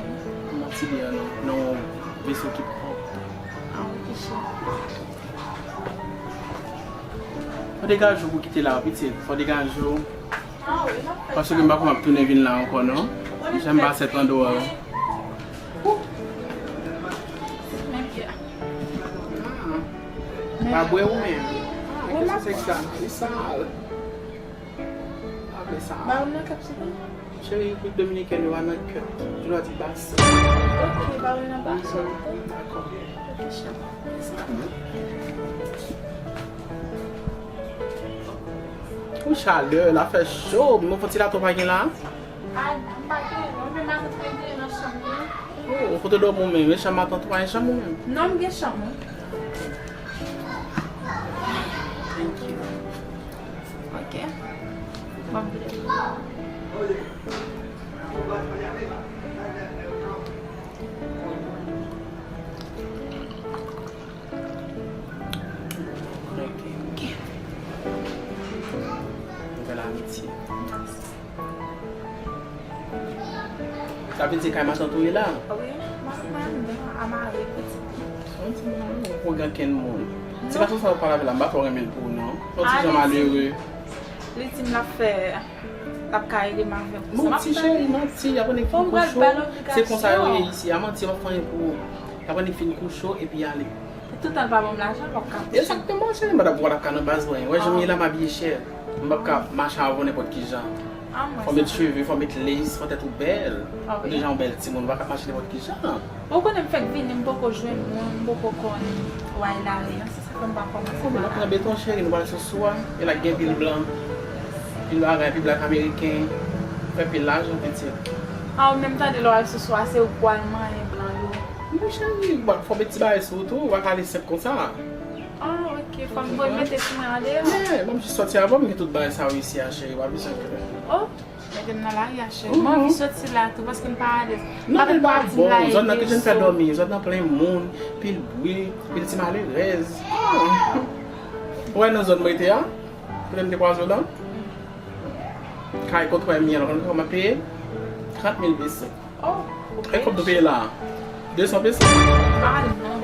Yon ti byè nan, nan yon veso ki pwòp. Ah, ok, cheri. Fò degaje w pou kite la, pitit. Fò degaje w. Paske m pa konn ap tounen vin la ankò, non. Janm pase tan dwòl. Pa bwè ou menm. Kèske se sa? Li sal. Pa bwè sa. Ba ou nan kèp sou kou. Cheri, Repiblik Dominikèn yo a nan kèp. Je dois dire bas. Ok, ba ou nan bas. Dakò. Ok, cheri. Pou chalè, la fè cho. Mwen fò ti lato pa gen la. A, m pa gen, mwen menm matant mwen gen nan chanm li. Oh, kote w dòmi w menm? E chanm matant ou pa gen chanm ou menm? Non, m gen chanm, wi. Thank you. Ok. Bon, m vle. Ok. Nouvèl amitye. Sa vle di kay matant ou ye la? Wi, matant mwen anndan, a mare pitit. Yon ti moun, ou pran gen kenn moun. Ti gason sa ou pale avè la, m pa twò renmen l pou ou non. Yon ti jan malere. Li di m l ap fè, l ap ka ede m avè l. Manti, cheri, manti. Y ap annik fin kou cho. Se konsa yo ye isi a, manti, y ap fè anyen pou ou. Y ap annik fin kou cho epi ale. Toutan l pa ban m lajan, l p ap ka kouche. Egzakteman, cheri, m pa t ap wè l ap ka nan baz mwen. Wè jan m ye la, m abiye chè. M p ap ka mache avè w nenpòt ki jan. Fò w met cheve, fò w met lace, fò tèt ou bèl. Ou deja yon bèl timoun, ou pa ka mache nenpòt ki jan. Ou konnen m fèk vini, m poko jwenn moun, m poko konn wè lari an, se sa fè m pa kòmanse. Kòman n ap pran beton, cheri, nou pral sou swa, e la gen pil blan, pil bagay, pil blak ameriken, fè pil lajan, pitit. A, ou menm tande lè w al sou swa, se ou k pral manyen blan yo. Mon cheri, w ap fè yon ti bagay sou ou tou, w pa ka ale senp konsa. Ah, ok, fò m voye mete sou mwen andeyò. Yeah, ban m jis sòti a, ban m gen tout bagay sa yo isi a, cheri, w pa bezwen pè. Oh, mete m nan lari a, cheri. Mhm. M anvi soti la tou, paske m pa alèz. Non, men l pa bon, zòn nan ki jen fè dòmi, zòn nan plen moun, pil bri, pil ti malerèz. Ah. Ou wè nan zòn mwen rete a, kote m te kwaze w lan? Kay kote w wè m ye a, ou konn kòman m ap peye? Trant mil peso. Oh, ok. E kòb nou peye la? De san peso? Ah, non.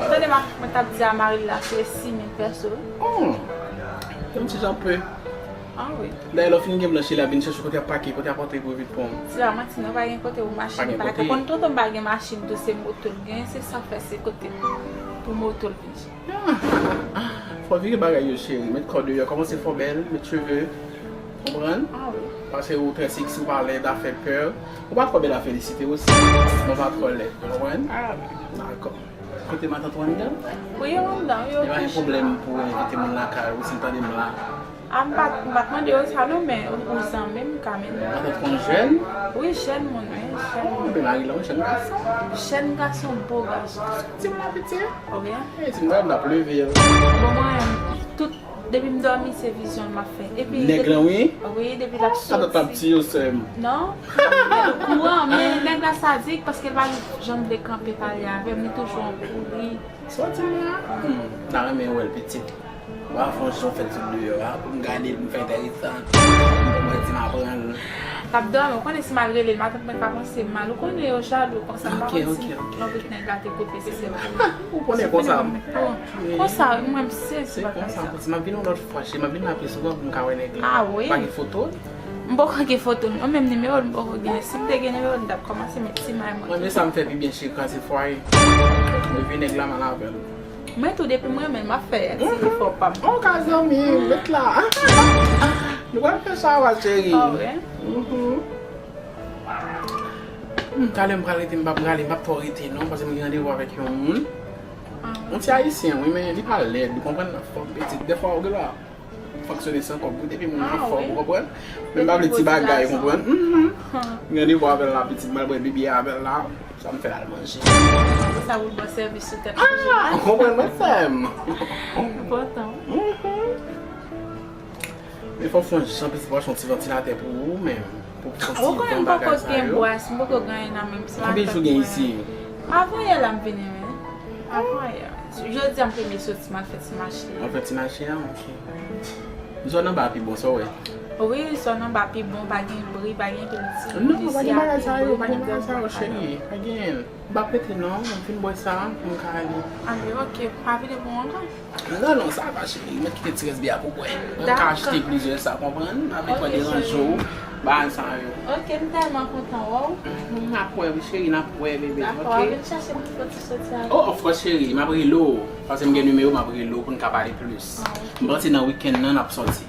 Tande, mwen t ap di a Marie la, se sis mil peso. Hmm. Yon ti jan pe. Ah, wi. Dayè, lè w fin gen blan, cheri, l ap vin chèche w kote y ap pake, kote y ap antre pou vit pran w. Se pa manti, non, pa gen kote pou machin pake. Konn tonton m pa gen machin tou, se moto l gen, se sa k fè se kote pou moto l vin. Fò vire bagay yo, cheri. Met kò deyò, kòmanse fò bèl, met cheve. Konprann? Ah, wi. Paske ou trè seksi, ou pa lèd, afè pè. Ou pa twò bèl a felisite osi. Mwen pa twò lèd, konprann? Ah, wi. Dakò. Kote matant ou anndan? Wi, yo anndan, yo kouche. Li pa gen pwoblèm pou envite moun lakay ou, si l tande m la. A, m pa, m pa t mande yo sa non, men ou, ou zanmi m, ka mennen. Matant konn jèn? Wi, jèn moun, wi, jèn moun. Oh, men mari la, yon jèn gason. Jèn gason, bo gason. Ti moun la piti? Wi. E, ti moun la, m t ap leve l. Bon, mwen, tout, depi m dòmi, se vizyon l m ap fè. Epi, nèg lan, wi? Wi, depi l ap soti. Matant ap tiye w, sè m. Non, kouran, men nèg la sadik, paske l pa janm vle kanpe pale avè m, li toujou ap kouri. Sa w di m la? Hmm, m ta renmen wè l pitit. W a fè yon jan fè l sot deyò a, pou m gade l, pou m fè enteresan. Pou mwen di m aprann. L ap dòmi, ou konnen si m al rele l, matant mwen ka panse m mal. Ou konnen yo jalou, konsa m pa konn si lonbrit nèg la te koupe, se sèl pou mwen. Ou konnen konsa. Bon, konsa, mwen m sezi bagay sa. Se konsa, m ap vin yon lòt fwa, cheri, m ap vin la pi souvan pou m ka wè nèg la. Ah, wi. Pa gen foto? M poko gen foto l non, menm nimewo l m poko gen. Si m te gen nimewo l, m t ap kòmanse met ti may mwen. Mwen, men sa m fè pi byen, cheri, kraze fwaye. Depi nèg la m al avè l. Mwen tou, depi m renmen l, m ap fè ti efò pa m. Ou ka zanmi, met la. Nou pral fè sa, wa cheri. Ah, wi. Mhm. Hmm, talè m pral rete, m p ap prale, m p ap twò rete non, paske m gen randevou avèk yon moun. Ah, wi. Yon ti ayisyen, wi, men li pa lèd, ou konprann, nan fòm pitit. Dèfwa, ou gen dwa fonksyone san kòb, wi, depi moun nan fòm, ou konprann? Men m pa vle ti bagay, ou konprann? Mhm. Gen randevou avè l la, pitit, m al bwè bibye avè l la, sa m fè l al manje. Sa pou l ba w sèvis sou tèt. Ah, ou konprann, mwen fè m. Enpòtan. Mhm. Men fò w fè yon jan, pitit, pou w achte yon ti vantilatè pou ou menm, pou w fè yon ti van bagay sa yo. Ou konnen m poko gen bwès, m poko gen anyen nan men m, se matant mwen. Konbyen jou gen isi? Avanyè la m vini, wi. Avanyè. Jodi a m premye soti, m al fè ti mache a. Al fè ti mache a, ok. Zòn anba a pi bon, sa w wè? Wi, zòn anba a pi bon, pa gen bri, pa gen pil ti moun isi a. Non, pa gen bagay sa yo, pa gen bagay sa yo, cheri. Pa gen. M p ap rete non, m fin bwè sa, pou m ka ale. Anben, ok, pa vini pou lontan. Non, non, sa va, cheri. Mwen kite ti rès biyè a pou bwè. Mwen ka achte plizyè sa, konprann? M ap vin pran deranje w, bagay sa yo. Ok, m tèlman kontan wè w. N ap wè, wi, cheri, n ap wè, bebe, ok? Dakò, vin chache m pou fè ti soti avè w. Oh, of course, cheri, m ap rele w. Paske m gen nimewo, m ap rele w pou n ka pale plis. M panse nan wikenn nan, n ap soti.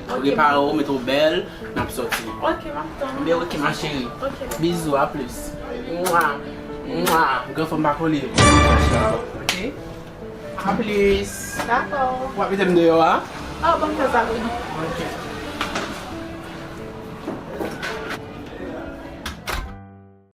Prepare w, mete w bèl, n ap soti. Ok, m ap tann. Anben, ok, ma chérie. Ok. Bizou, a plis. Mwa, mwa. Granfòm pa kole. Ok? A plis. Dakò. W ap mete m deyò a? Oh, ban m fè sa pou nou. Ok.